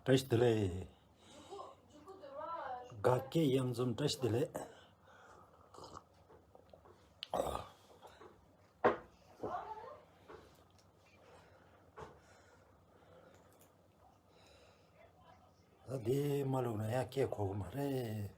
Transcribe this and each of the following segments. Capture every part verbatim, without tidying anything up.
བཀྲ་ཤིས་བདེ་ལེགས། དགའ་སྐྱིད་གཡང་འཛོམས་བཀྲ་ཤིས་བདེ་ལེགས། ད་འདི་མ་བླུགས་ན་ཡང་སྐད་གོ་གི་མ་རེད།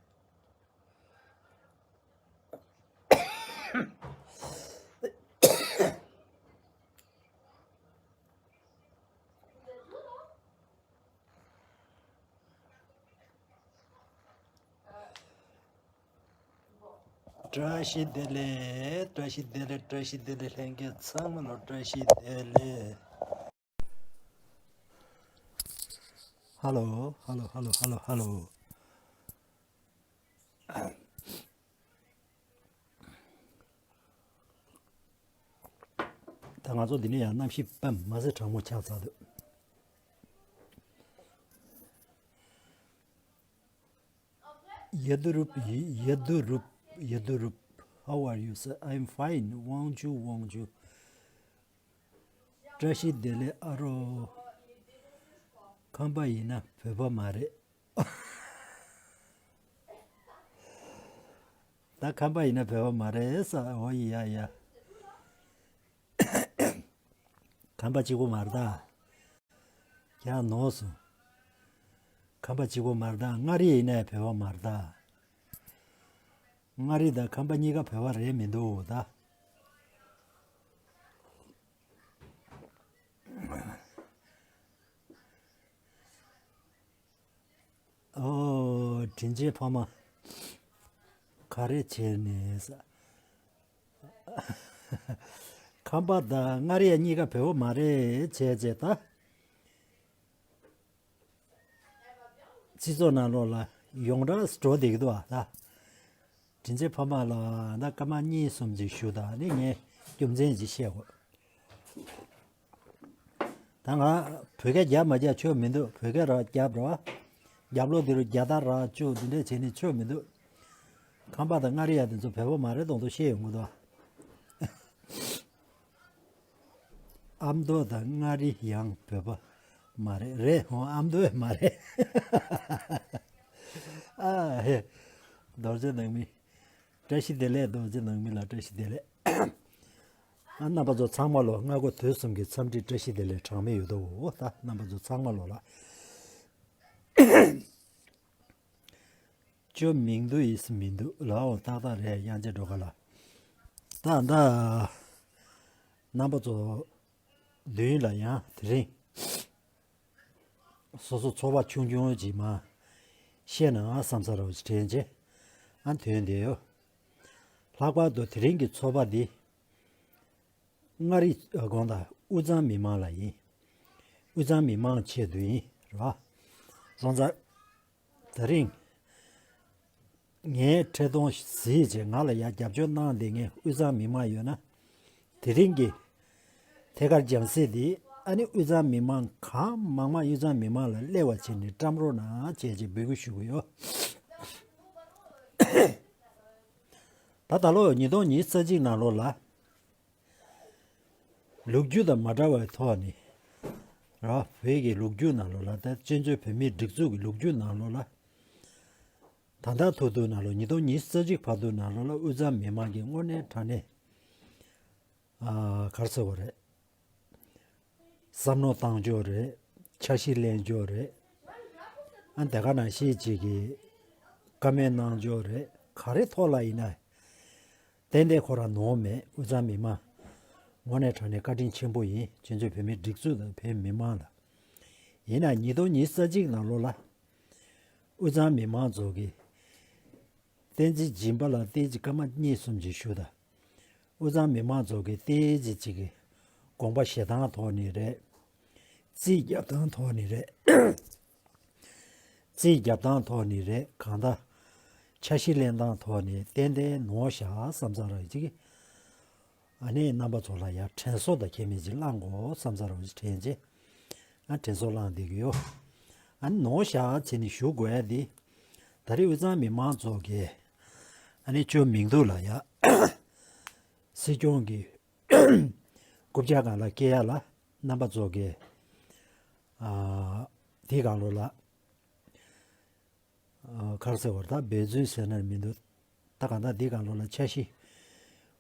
བཀྲ་ཤིས་བདེ་ལེགས། བཀྲ་ཤིས་བདེ་ལེགས། བཀྲ་ཤིས་བདེ་ལེགས། ལྷན་རྒྱས་ཚང་མ་ལ་བཀྲ་ཤིས་བདེ་ལེགས། ཧ་ལོ། ཧ་ལོ། ཧ་ལོ། ཧ་ལོ། ཧ་ལོ། ད་ང་ཚོ་འདི་ནས་ཡང་གནམ་གཤིས་དཔེ་མ་སྲིད་གྲང་མོ་ཆགས་ཚར་འདུག་ཡ་དུ་རུབ། ཡ་དུ་རུབ། ཡ་དུ་རུབ། How are you, sir? I'm fine. ཝང་ཅུ། ཝང་ཅུ། བཀྲ་ཤིས་བདེ་ལེགས་ཨ་རོ། ཁམས་པ་ཡིན་ན་བོད་པ་མ་རེད། ད་ཁམས་པ་ཡིན་ན་བོད་པ་མ་རེད་ས། འོ་ཡ་ཡ། ཁམས་པ་གཅིག་པོ་མ་རེད་ད། ཁྱེད་རང་ནོར་སོང་། ཁམས་པ་གཅིག་པོ་མ་རེད་ད། མངའ་རིས་ཡིན་ནའི་བོད་པ་མ་རེད་ད། མངའ་རིས་དང་ཁམས་པ་གཉིས་ཀ་བོད་པ་རེད་མི་འདུག་ད། ཨོ། དྲིན་ཆེན་ཕ་མ། ག་རེ་བྱས་ནས་ས། ཁམས་པ་དང་མངའ་རིས་གཉིས་ཀ་བོད་པ་མ་རེད་བྱས་བྱས་ད། སྤྱི་ཚོགས་ནང་ལོགས་ལ་ཡོངས་གྲགས་སུ་འགྲོ་བསྡད་ཀྱི་འདུག་བ་ད། དྲིན་ཆེན་ཕ་མ་ལ་ད་སྐར་མ་གཉིས་གསུམ་ཅིག་ཞུ་དང་ནི་ངས་རྒྱུ་མཚན་ཅིག་བཤད་དགོས། ད་ང་བོད་སྐད་རྒྱབ་མ་རྒྱབ་ཆོ་མི་འདུག་བོད་སྐད་ར་རྒྱབ་ར། རྒྱབ་ལོག་འདི་རུ་རྒྱ་དར་ར་བཅུག་འདི་འདྲས་བྱས་ནས་ཆོ་མི་འདུག་ཁམས་པ་དང་མངའ་རིས་ཡ་དེ་ཚོ་བོད་པ་མ་རེད་མདོག་མདོག་བཤད་ཡོང་གི་འདུག་ཨ་མདོ་དང་མངའ་རིས་ཡང་བོད་པ་མ་རེད། རེད་ཧོ། ཨ་མདོ་མ་རེད། ཨ་ཧེ། རྡོ་རྗེ་ནང་མི། བཀྲ་ཤིས་བདེ་ལེགས། རྡོ་རྗེ་ནང་མི་ལ་བཀྲ་ཤིས་བདེ་ལེགས། ཨ་རྣམ་པ་ཚོ་ཚང་མ་ལོ་སྔ་དགོང་དུས་གསུམ་གྱི་འཚམས་འདྲི་བཀྲ་ཤིས་བདེ་ལེགས་གྲངས་མེད་ཡོད་དོ། ད་རྣམ་པ་ཚོ་ཚང་མ་ལོ་ལ། ཅོ་མིང་དུ་ཡིས་མི་འདུག་ལའོ། ཏག་ཏག་རེད། དབྱངས་ཅན་སྒྲོལ་དཀར་ལགས། ད་ད་རྣམ་པ་ཚོ་མདུན་ལ་ཡང་དེ་རིང་སོ་སོ་ཚོགས་པ་ཆུང་ཆུང་ཅིག་མ་བཤད་ན་བསམ་ས་རོ་དྲན་ཅེ། ཨ་དོན་དེ་ཡོ། ལྷག་པར་དུ་དེ་རིང་གི་ཚོགས་པ་འདི་མངའ་རིས་དགོངས་དག་དབུས་གཙང་མི་མང་ལ་ཡིན། དབུས་གཙང་མི་མང་ཆེད་དུ་ཡིན་ར། སོང་ཙང་། དེ་རིང་། ངའི་འཕྲིན་གཏོང་གཟིགས་བྱས་ང་ལ་ཡ་རྒྱབ་སྐྱོར་གནང་བསྡད་མཁན་དབུས་གཙང་མི་མང་ཡོད་ན། དེ་རིང་གི་ཐད་ཀར་རྒྱང་སྲིང་འདི་ཨ་ནི་དབུས་གཙང་མི་མང་གང་མང་མང་དབུས་གཙང་མི་མང་ལ་སླེབས་པ་བྱས་ནས་བཀྲམ་རོགས་གནང་བྱས་བྱས་འབོད་སྐུལ་ཞུ་གི་ཡོད། ད་ད་ལོ་ཉིས་སྟོང་ཉི་ཤུ་རྩ་གཅིག་ནང་ལོགས་ལ། ལོ་རྒྱུས་དང་མ་འདྲ་བའི་ཐོག་ནས་ར། བོད་ཀྱི་ལོ་རྒྱུས་ནང་ལོགས་ལ། ད་བཙན་བྱོལ་བོད་མིའི་སྒྲིག་འཛུགས་ཀྱི་ལོ་རྒྱུས་ནང་ལོགས་ལ། ད་ལྟ་ཐུག་དུས་ནང་ལོགས་ཉིས་སྟོང་ཉི་ཤུ་རྩ་གཅིག་བར་དུ་ནང་ལོགས་ལ་དབུས་གཙང་མི་མང་གིས་དངོས་གནས་དྲང་གནས། ཨ། ག་རེ་ཟེར་དགོས་རེད། བསམ་བློ་བཏང་ཕྱོགས་རེད། འཆར་གཞི་ལེན་ཕྱོགས་རེད། ཨ། དེ་ག་ནང་བཞིན་ཅིག་གི་བཀའ་མོལ་གནང་ཕྱོགས་རེད། ག་རེ་ཐོག་ལ་ཡིན་ན། ཏན་ཏན་ཁོ་རང་ནོར་མེད། དབུས་གཙང་མི་མང་དངོས་གནས་དྲང་གནས་བཀའ་དྲིན་ཆེན་པོ་ཡིན། བཙན་བྱོལ་བོད་མིའི་སྒྲིག་འཛུགས་དང་བོད་མི་མང་ལ། ཡིན་ན་ཉིས་སྟོང་ཉི་ཤུ་རྩ་གཅིག་ནང་ལོགས་ལ་དབུས་གཙང་མི་མང་ཚོ་གིས་བསྟན་འཛིན་སྦྱིན་པ་ལ་བསྟན་འཛིན་སྐར་མ་གཉིས་གསུམ་ཅིག་ཞུ་དང་། དབུས་གཙང་མི་མང་ཚོ་གིས་བསྟན་འཛིན་ཅིག་གི་དགོངས་པ་བཞེས་སྟངས་ཐོག་ནས་རེད། རྩིས་རྒྱབ་སྟངས་ཐོག་ནས་རེད། རྩིས་རྒྱབ་སྟངས་ཐོག་ནས་རེད། གང་ལྟར་འཆར་གཞི་ལེན་སྟངས་ཐོག་ནས་ཏན་ཏན་ནོར་བཞག་བསམ་ས་ར་ཅིག་ཨ་ནི་རྣམ་པ་ཚོ་ལ་ཡང་དྲན་གསོ་དང་ཁྱད་མེད་ཅིག་བླང་དགོས་བསམ་ས་ར་ཅིག་དྲན་ཅེ། ཨ། དྲན་གསོ་བླང་བསྡད་ཀྱི་ཡོད། ཨ་ནི་ནོར་བཞག་བྱས་ནས་ཞུ་དགོས་ཡ་འདི། ད་རེས་དབུས་གཙང་མི་མང་ཚོ་གིས་ཨ་ནི་ཅོ་མིང་དུ་ལ་ཡ་སྲིད་སྐྱོང་གི་རྐུབ་བཀྱག་སྒང་ལ་སྐྱེལ་ཡ་ལ་རྣམ་པ་ཚོ་གིས། ཨ། དེའི་སྒང་ལོགས་ལ། ཨ། ག་རེ་ཟེར་བ་རེད། ད་འབད་བརྩོན་ཟེར་ན་མི་འདུག་ད་གང་ལྟར་འདི་སྒང་ལོགས་ལ་འཆར་གཞི་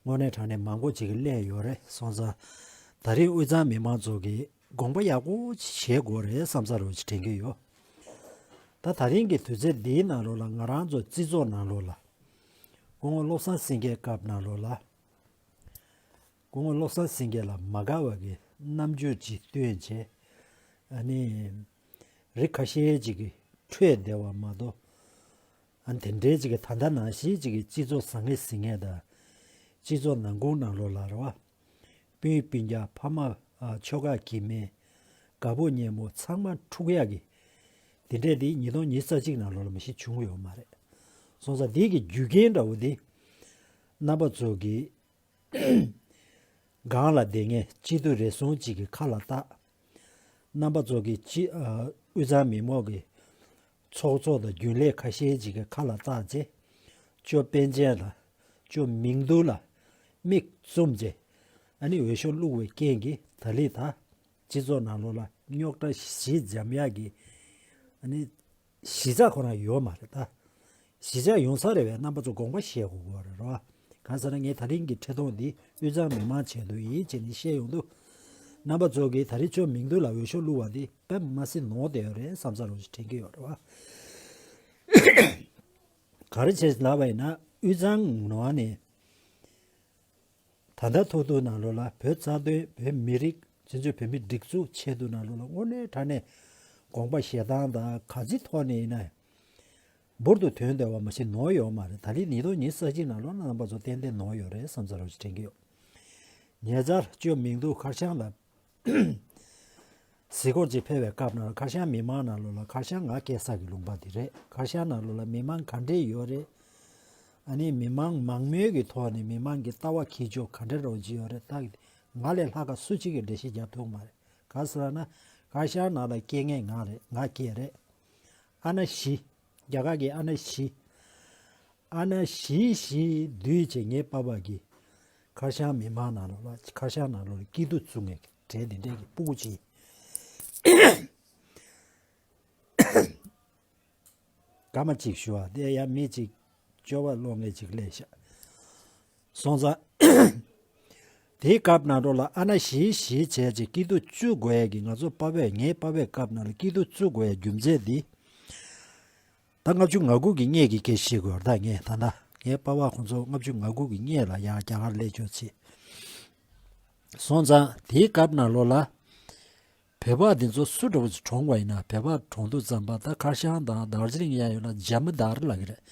དངོས་གནས་དྲང་གནས་མང་པོ་ཅིག་གླས་ཡོད་རེད། སོང་ཙང་ད་རིང་དབུས་གཙང་མི་མང་ཚོ་གིས་དགོངས་པ་ཡག་པོ་བཞེས་དགོས་རེད་བསམ་ས་རུ་ཅིག་དྲན་གྱི་ཡོད། ད་ད་རིང་གི་དུས་ཚོད་འདིའི་ནང་ལོགས་ལ་ང་རང་ཚོ་སྤྱི་ཚོགས་ནང་ལོགས་ལ་སྐུ་ངོ་བློ་བཟང་སེང་གེའི་སྐབས་ནང་ལོགས་ལ། སྐུ་ངོ་བློ་བཟང་སེང་གེ་ལ་མ་དགའ་བ་གི་རྣམ་འགྱུར་ཅིག་སྟོན་བྱས། ཨ་ནི། རིགས་ཁ་ཤས་ཅིག་གི་འཕྲོས་བསྡད་པ་མ་གཏོགས། ཨ་ནི་དེ་འདྲའི་ཅིག་གི་ད་ལྟ་ནང་བཞིན་ཅིག་གི་སྤྱི་ཚོགས་བཟང་ངན་ཟིང་ངན་དང་། སྤྱི་ཚོགས་ནང་ཁུལ་ནང་ལོགས་ལ་རེད་བ། སྤུན་སྤུན་ཀྱག་ཕ་མ། ཨ། ཁྱོ་ག་གི་མེ། དགའ་པོ་ཉེ་མོ་ཚང་མ་འཁྲུག་ཡག་གི། དེ་འདྲས་དེ་ཉིས་སྟོང་ཉི་ཤུ་རྩ་གཅིག་ནང་ལོགས་ལ་མ་གཞི་བྱུང་ཡོད་མ་རེད། སོང་ཙང་དེ་གི་རྒྱུ་རྐྱེན་འདྲ་བོ་དེ། རྣམ་པ་ཚོ་གི་སྒང་ལ་བསྡད་མཁན་སྤྱི་འཐུས་རེ་ཟུང་གཅིག་གི་ཁ་ལ་བཏགས། རྣམ་པ་ཚོ་གི་སྤྱི། ཨ། དབུས་གཙང་མི་མང་གི་ཚོགས་གཙོ་དང་རྒྱུན་ལས་ཁ་ཤས་ཅིག་གི་ཁ་ལ་བཏགས་རྗེས། ཅོ་པཎ་ཆེན་ལ། ཅོ་མིང་རྡུང་ལ་མིག་བཙུམ་རྗེས། ཨ་ནི་འོས་ཤོག་བླུགས་པའི་རྐྱེན་གྱིས་ད་ལི་ད། སྤྱི་ཚོགས་ནང་ལོགས་ལ་རྙོག་དྲ་ཞི་འཇམ་ཡག་གི། ཨ་ནི། གཞིས་ཆགས་ཁོ་རང་ཡོད་མ་རེད་ད། གཞིས་ཆགས་ཡོང་ས་རེད་པས་རྣམ་པ་ཚོ་དགོངས་པ་བཞེས་དགོས་ཀྱི་རེད་རོ། གང་ཟེར་ན་ངས་ད་རིང་གི་འཕྲིན་ཐུང་འདི་དབུས་གཙང་མི་མང་ཆེད་དུ་ཡིན་ཅེས་ནས་བཤད་ཡོང་དུས། རྣམ་པ་ཚོ་གིས་ད་རིང་ཅོ་མིང་རྡུང་ལ་འོས་ཤོག་བླུགས་པ་འདི་དཔེ་མ་སྲིད་ནོར་བསྡད་ཡོད་རེད་བསམ་ས་རོགས་ཞེས་དྲན་གྱི་ཡོད་རེད་བ། ག་རེ་བྱས་ལབ་པ་ཡིན་ན་དབུས་གཙང་ནང་ནས། ད་ལྟ་ཐུག་ཐུག་ནང་ལོགས་ལ་བོད་རྩ་དོན། བོད་མི་རིགས། བཙན་བྱོལ་བོད་མིའི་སྒྲིག་འཛུགས་ཆེད་དུ་ནང་ལོགས་ལ་དངོས་གནས་དྲང་གནས་དགོངས་པ་བཞེས་སྟངས་དང་ག་ཅི་ཐོག་ནས་ཡིན་ན་འབུར་དུ་ཐོན་བསྡད་པ་མ་གཞི་ནོར་ཡོད་མ་རེད། ད་རེས་ཉིས་སྟོང་ཉི་ཤུ་རྩ་གཅིག་ནང་ལོགས་ལ་རྣམ་པ་ཚོ་ཏན་ཏན་ནོར་ཡོད་རེད་བསམ་ས་རོགས་ཞེས་དྲན་གྱི་ཡོད། ཉེ་ཆར་ཅོ་མིང་རྡུང་ཁར་ཤང་ལ། གཟིགས་སྐོར་ཅིག་ཕེབས་པའི་སྐབས་ནང་ཁར་ཤང་མི་མང་ནང་ལོགས་ལ། ཁར་ཤང་ང་སྐྱེས་ས་གི་ལུང་པ་དེ་རེད། ཁར་ཤང་ནང་ལོགས་ལ་མི་མང་ག་འདྲས་ཡོད་རེད། ཨ་ནི་མི་མང་མང་མོས་ཀྱི་ཐོག་ནས་མི་མང་གི་ལྟ་བ་འཁྱེར་ཕྱོགས་ག་འདྲས་རོགས་ཅིག་ཡོད་རེད། ད་ང་ལས་ལྷག་ག་སུ་གཅིག་གིས་འགྲེལ་བཤད་རྒྱག་ཐུབ་མ་རེད། ག་ཟེར་ན་ཁར་ཤང་ནང་ལ་སྐྱེས་མཁན་ང་རེད། ང་སྐྱེས་རེད། ཨ་ན་བཞི། རྒྱ་གར་གྱི་ཨ་ན་བཞི། ཨ་ན་བཞི་བཞི་བསྡུས་བྱས་ངའི་པ་ཕ་གིས་ཁར་ཤང་མི་མང་ནང་ལོགས་ལ། ཁར་ཤང་ནང་ལོགས་ལ་སྐྱིད་སྡུག་བཙུགས་མཁན་གྱི་གྲས་འདི་འདྲས་ཀྱི་སྤུ་གུ་ཅིག་སྐར་མ་གཅིག་ཞུ་བ་དེ་ཡང་མི་གཅིག་སྐྱོ་བ་སློང་མཁན་ཅིག་སླེབས་ཤག་སོང་ཙང་། དེའི་སྐབས་ནང་ལོགས་ལ་ཨ་ན་བཞི་བཞི་བྱས་ཅིག་སྐྱིད་སྡུག་བཙུགས་དགོས་ཡ་གི། ང་ཚོ་པ་ཕས། ངའི་པ་ཕའི་སྐབས་ནང་ལ་སྐྱིད་སྡུག་བཙུགས་དགོས་ཡ་རྒྱུ་མཚན་འདི། ད་ལྔ་བཅུ་ང་དགུ་གི་སྔས་ཀྱི་སྐད་ཆ་བཤད་དགོས་རེད། ད་ངས་ད་ལྟ་ངའི་པ་ཕ་ཁོང་ཚོ་ལྔ་བཅུ་ང་དགུ་གི་སྔས་ལ་ཡང་རྒྱ་གར་སླེབས་ཕྱོགས་བྱས། སོང་ཙང་དེའི་སྐབས་ནང་ལོགས་ལ་བོད་པ་འདི་ཚོ་སུ་འདྲ་བོ་ཅིག་གྲོངས་པ་ཡིན་ན། བོད་པ་གྲོངས་དུས་ཙམ་པ་ད་ཁར་ཤང་དང་དར་ཇི་ལིང་ཡང་ཡོད་ན་ཇ་མི་དར་ལབ་ཀྱི་རེད།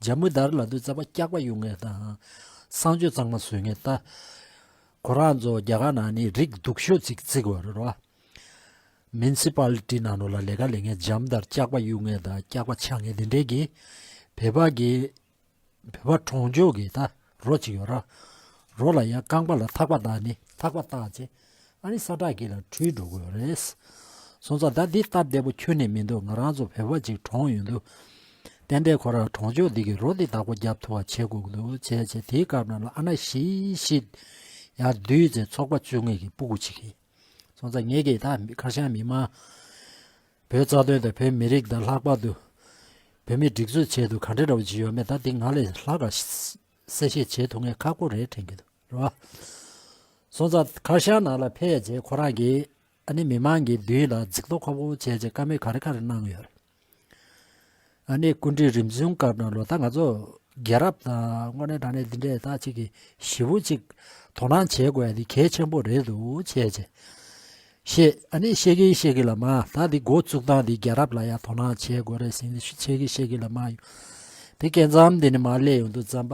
ཇ་མི་དར་ལབ་དུས་ཙམ་པ་སྐྱག་པ་གཡུག་མཁན་དང་། གསང་སྤྱོད་གཙང་མ་བཟོ་མཁན། ད་ཁོ་རང་ཚོ་རྒྱ་གར་ནང་ནས་རིགས་སྡུག་ཤོས་ཅིག་བརྩི་དགོས་རེད་བ། མུན་སི་པལ་ཊི་ནང་ལོགས་ལ་ལས་ཀ་ལས་མཁན་ཇ་མི་དར་སྐྱག་པ་གཡུག་མཁན་དང་སྐྱག་པ་ཆག་མཁན་དེ་འདྲས་ཀྱིས་བོད་པ་གི། བོད་པ་གྲོངས་ཕྱོགས་ཀྱི་ད་རོ་ཅིག་ཡོད་ར། རོ་ལ་ཡང་རྐང་པ་ལ་ཐག་པ་བཏགས་ནས། ཐག་པ་བཏགས་རྗེས་ཨ་ནི་ས་བྲག་དཀྱིལ་ལ་བྲུས་འགྲོ་དགོས་རེད། སོང་ཙང་ད་འདི་སྟབས་བདེ་པོ་ཁྱོན་ནས་མི་འདུག་ང་རང་ཚོ་བོད་པ་ཅིག་གྲོངས་ཡོང་དུས་ཏན་ཏན་ཁོ་རང་གྲོངས་ཕྱོགས་འདི་གི་རོ་འདི་བདག་པོ་རྒྱབ་ཐུབ་པ་བྱེད་དགོས་ཀྱི་འདུག་བྱས་བྱས། དེའི་སྐབས་ནང་ལ་ཨ་ན་བཞི་བཞི་ཡར་བསྡུས་ཏེ་ཚོགས་པ་བཙུགས་མཁན་གྱི་སྤུ་གུ་ཅིག་ཡིན། སོང་ཙང་ངས་ཀྱིས་ད་ཁར་ཤང་མི་མང་། བོད་རྩ་དོན་དང་བོད་མི་རིགས་དང་། ལྷག་པར་དུ་བོད་མིའི་སྒྲིག་འཛུགས་ཆེད་དུ་ག་འདྲ་འདྲ་བོ་ཅིག་ཡོད་མེད་ད་འདི་ང་ལས་ལྷག་ག་གསལ་བཤད་བྱེད་ཐུབ་མཁན་ཁག་པོ་རེད་དྲན་གྱི་འདུག་རེད་བ། སོང་ཙང་ཁར་ཤང་ནང་ལ་ཕེབས་རྗེས་ཁོ་རང་གིས་ཨ་ནི་མི་མང་གི་མདུན་ལ་རྫིག་མདོག་ཁ་པོ་བྱས་རྗེས་བཀའ་མོལ་ག་རེ་ག་རེ་གནང་ཡོད་རེད། ཨ་ནི་སྐུ་ཕྲེང་རིམ་བྱོན་སྐབས་ནང་ལོ་ད་ང་ཚོ་རྒྱལ་རབས་དང་དངོས་གནས་དྲང་གནས་འདི་འདྲས་ད་ཅིག་གི་ཞེ་པོ་ཅིག་དོ་སྣང་བྱེད་དགོས་ཡ་འདི་གལ་ཆེན་པོ་རེད་འདུག་བྱས་རྗེས་བཤད། ཨ་ནི་བཤད་ཀྱིན་བཤད་ཀྱིན་ལ་མ་ད་འདི་འགོ་བཙུགས་སྟངས་འདི་རྒྱལ་རབས་ལ་ཡ་དོ་སྣང་བྱེད་དགོས་རེད་ཟེར་ནས་བཤད་ཀྱིན་བཤད་ཀྱིན་ལ་མ་ཡོང་། དེ་སྐབས་མཚམས་འདི་ནས་མར་སླེབས་ཡོང་དུས་ཙམ་པ།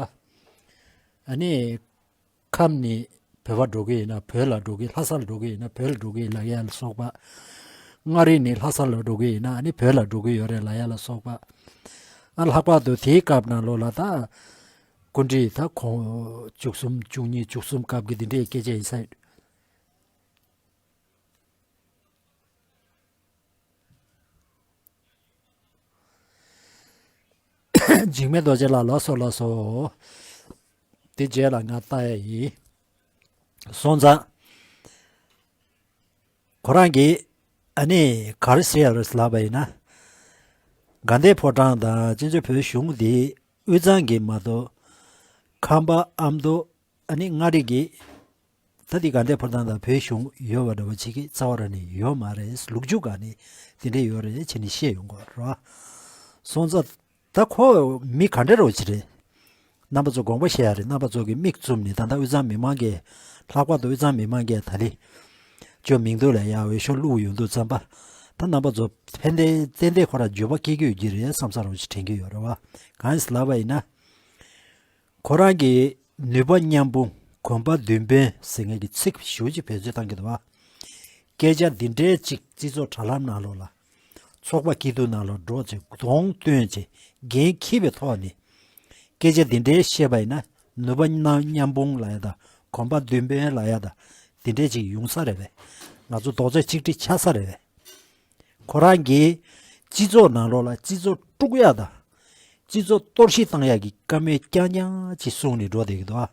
ཨ་ནི། ཁམས་ནས་བོད་པ་འགྲོ་གི་ཡིན་ན་བོད་ལ་འགྲོ་གི། ལྷ་ས་ལ་འགྲོ་གི་ཡིན་ན་བོད་ལ་འགྲོ་གི་ལབ་ཡ་ལ་སོགས་པ། མངའ་རིས་ནས་ལྷ་ས་ལ་འགྲོ་གི་ཡིན་ན་ཨ་ནི་བོད་ལ་འགྲོ་གི་ཡོད་རེད་ལབ་ཡ་ལ་སོགས་པ། ཨ་ལྷག་པར་དུ་དེའི་སྐབས་ནང་ལོགས་ལ་ད་སྐུ་ཕྲེང་ད་ཁོང་བཅུ་གསུམ་བཅུ་གཉིས་བཅུ་གསུམ་སྐབས་ཀྱི་འདི་འདྲའི་སྐད་ཆ་ཡིན་ས་ཡོད། འཇིགས་མེད་རྡོ་རྗེ་ལགས་ལགས་སོ་ལགས་སོ། དེ་རྗེས་ལ་ང་ལྟ་ཡ་ཡིན། སོང་ཙང་། ཁོ་རང་གིས་ ཨ་ནི་ག་རེ་ཟེར་ཡ་རེད་ལབ་པ་ཡིན་ན། དགའ་ལྡན་ཕོ་བྲང་དང་བཙན་བྱོལ་བོད་གཞུང་འདི་དབུས་གཙང་གི་མ་གཏོགས་ཁམས་པ་ཨ་མདོ། ཨ་ནི་མངའ་རིས་ཀྱི། ད་འདི་དགའ་ལྡན་ཕོ་བྲང་དང་བོད་གཞུང་ཡོད་པ་འདྲ་བོ་ཅིག་གི་རྩ་བ་རང་ནས་ཡོད་མ་རེད། ལུག་རྒྱུ་ག་ནས་དེ་འདྲས་ཡོད་རེད་བྱས་ནས་བཤད་ཡོང་གི་རེད་བ། སོང་ཙང་ད་ཁོ་མི་ག་འདྲ་རོ་ཅི་རེད། རྣམ་པ་ཚོ་དགོངས་པ་བཞེས་ཡ་རེད། རྣམ་པ་ཚོ་གི་མིག་བཙུམ་ནས་ད་ལྟ་དབུས་གཙང་མི་མང་གིས། ལྷག་པར་དུ་དབུས་གཙང་མི་མང་གིས་ད་ལི་ཅོ་མིང་ཐོག་ལ་ཡ་འོས་ཤོག་བླུགས་ཡོང་དུས་ཙམ་པ། ད་རྣམ་པ་ཚོ་ཕན་བདེ་ཏན་ཏན་ཁོ་རང་འགྱོད་པ་སྐྱེ་གི་ཡོད་ཀྱི་རེད་བསམ་ས་རོ་ཅིག་དྲན་གྱི་ཡོད་རེད་བ། གང་ཡིན་ལབ་པ་ཡིན་ན། ཁོ་རང་གི་ནུས་པ་མཉམ་སྤུངས། གོམ་པ་མདུན་སྤོས་ཟེར་མཁན་གྱི་ཚིག་ཞེ་པོ་ཅིག་བེད་སྤྱོད་བཏང་གི་འདུག་བ། སྐད་ཆ་འདི་འདྲའི་ཅིག་སྤྱི་ཚོགས་དྲ་ལམ་ནང་ལོགས་ལ། ཚོགས་པ་སྐྱིད་སྡུག་ནང་ལོགས་འགྲོ་ཅིག་གདོང་སྟོན་ཅིག་འགན་འཁྱེར་བའི་ཐོག་ནས། སྐད་ཆ་འདི་འདྲའི་བཤད་པ་ཡིན་ན་ནུས་པ་མཉམ་སྤུངས་ལབ་ཡ་དང་གོམ་པ་མདུན་སྤོས་ལབ་ཡ་དང་འདི་འདྲའི་ཅིག་ཡོང་ས་རེད་པས། ང་ཚོ་རྡོག་རྩ་གཅིག་སྒྲིལ་ཆགས་ས་རེད་པས། ཁོ་རང་གིས་སྤྱི་ཚོགས་ནང་ལོགས་ལ་སྤྱི་ཚོགས་དཀྲུག་ཡ་དང་། སྤྱི་ཚོགས་གཏོར་བཤིག་བཏང་ཡ་གི་བཀའ་མོལ་རྐྱང་རྐྱང་ཅིག་གསུངས་ནས་འགྲོ་བསྡད་ཀྱི་འདུག་ཨ།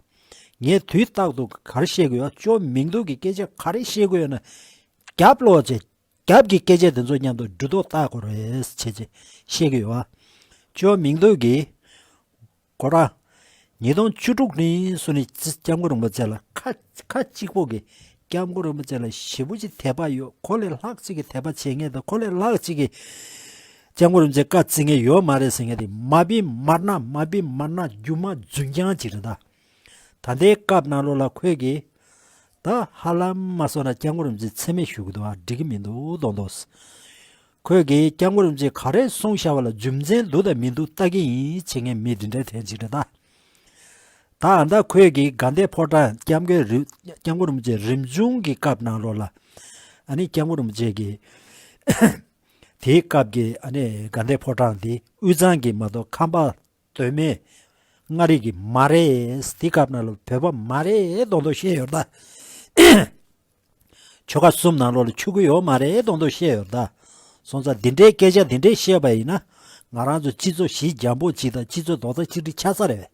ངས་དུས་རྟག་ཏུ་ག་རེ་བཤད་དགོས་ཡ། ཅོ་མིང་ཐོག་གི་སྐད་ཆ་ག་རེ་བཤད་དགོས་ཡོད་ན། རྒྱབ་ལོག་ཅིག་རྒྱབ་ཀྱི་སྐད་ཆ་དེ་ཚོ་མཉམ་དུ་འགྲོ་ལྡོག་བལྟ་དགོས་རེད་བྱས་ཅིག་བཤད་ཀྱི་ཡོད་ཨ། ཅོ་མིང་ཐོག་གི་ཁོ་རང་། ཉིས་སྟོང་བཅུ་དྲུག་ནས་བཟུང་ནས་སྐྱབས་མགོན་རིན་པོ་ཆེ་ལ་ཁ་ཁ་གཅིག་པོ་གིས་སྐྱབས་མགོན་རིན་པོ་ཆེ་ལ་ཞེ་པོ་ཅིག་དད་པ་ཡོད། ཁོ་ལས་ལྷག་ཅིག་གིས་དད་པ་བྱེད་མཁན་དང་ཁོ་ལས་ལྷག་ཅིག་གིས་སྐྱབས་མགོན་རིན་པོ་ཆེ་བཀའ་བརྩི་མཁན་ཡོད་མ་རེད་ཟེར་མཁན་དེ་མ་བི་མར་ན་མ་བི་མར་ན་རྒྱུ་མ་རྫུན་རྐྱང་ཅིག་རེད་ད། ད་ལྟའི་སྐབས་ནང་ལོགས་ལ་ཁོས་ཀྱིས། ད་ཧ་ལམ་མ་སོང་ན་སྐྱབས་མགོན་རིན་པོ་ཆེ་མཚན་སྨད་ཞུ་གི་འདུག་བ། འགྲིག་གི་མི་འདུག་མདོག་མདོག་ཁོས་ཀྱིས་སྐྱབས་མགོན་རིན་པོ་ཆེ་ག་རེ་གསུངས་བཞག་པ་ལ་རྒྱུ་མཚན་འདུག་དང་མི་འདུག་ལྟ་གི་ཡིན་བྱེད་མཁན་མི་འདི་འདྲའི་ཐེན་ཅིག་རེད་ད། ད་ཨ་ད་ཁོས་ཀྱིས་དགའ་ལྡན་ཕོ་བྲང་སྐྱབས་མགོན་རི་སྐྱབས་མགོན་རིན་པོ་ཆེ་རིམ་བྱུང་གི་སྐབས་ནང་ལོགས་ལ། ཨ་ནི་སྐྱབས་མགོན་རིན་པོ་ཆེ་གི་དེའི་སྐབས་ཀྱི་ཨ་ནི་དགའ་ལྡན་ཕོ་བྲང་འདི་དབུས་གཙང་གི་མ་གཏོགས་ཁམས་པ། གདོད་མའི་མངའ་རིས་ཀྱི་མ་རེད། དེ་སྐབས་ནང་ལ་བོད་པ་མ་རེད་མདོག་མདོག་བཤད་ཡོད་ད། ཆོལ་ཁ་གསུམ་ནང་ལོགས་ལ་ཆུད་ཀྱི་ཡོད་མ་རེད་མདོག་མདོག་བཤད་ཡོད་ད། སོང་ཙང་འདི་འདྲའི་སྐད་ཆ་འདི་འདྲའི་བཤད་པ་ཡིན་ན་ང་རང་ཚོ་སྤྱི་ཚོགས་ཞི་འཇམ་པོ་ཅིག་དང་སྤྱི་ཚོགས་རྡོག་རྩ་གཅིག་སྒྲིལ་ཆགས་ས་རེད།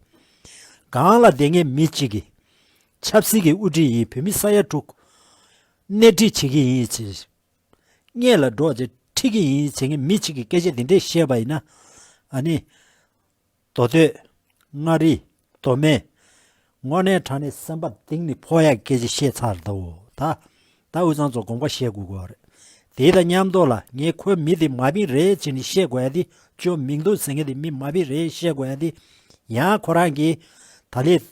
གང་ལ་བསྡད་མཁན་མི་གཅིག་གིས་ཆབ་སྲིད་ཀྱི་དབུ་ཁྲིད་ཡིན། བོད་མི་ས་ཡ་དྲུག་སྣེ་ཁྲིད་བྱེད་ཀྱི་ཡིན་ཅེས། སྔོན་ལ་འགྲོ་བྱས་ཁྲིད་ཀྱི་ཡིན་བྱེད་མཁན་མི་གཅིག་གིས་སྐད་ཆ་འདི་འདྲས་བཤད་པ་ཡིན་ན། ཨ་ནི། མདོ་སྟོད། མངའ་རིས། མདོ་སྨད། དངོས་གནས་དྲང་གནས་སེམས་པ་གཏིང་ནས་ཕོག་ཡག་སྐད་ཆ་བཤད་ཚར་འདུག་ད། ད་དབུས་གཙང་ཚོ་དགོངས་པ་བཞེས་དགོས་ཀྱི་རེད། དེ་དང་མཉམ་དུ་ལ་ངས་ཁོའི་མི་དེ་མ་བིན་རེད་བྱས་ནས་བཤད་དགོས་ཡ་དེ་ཅོ་མིང་འདུག་ཟེར་མཁན་དེ་མི་མ་བིན་རེད་བཤད་དགོས་ཡ་དེ། ཡང་ཁོ་རང་གིས་ད་ལས་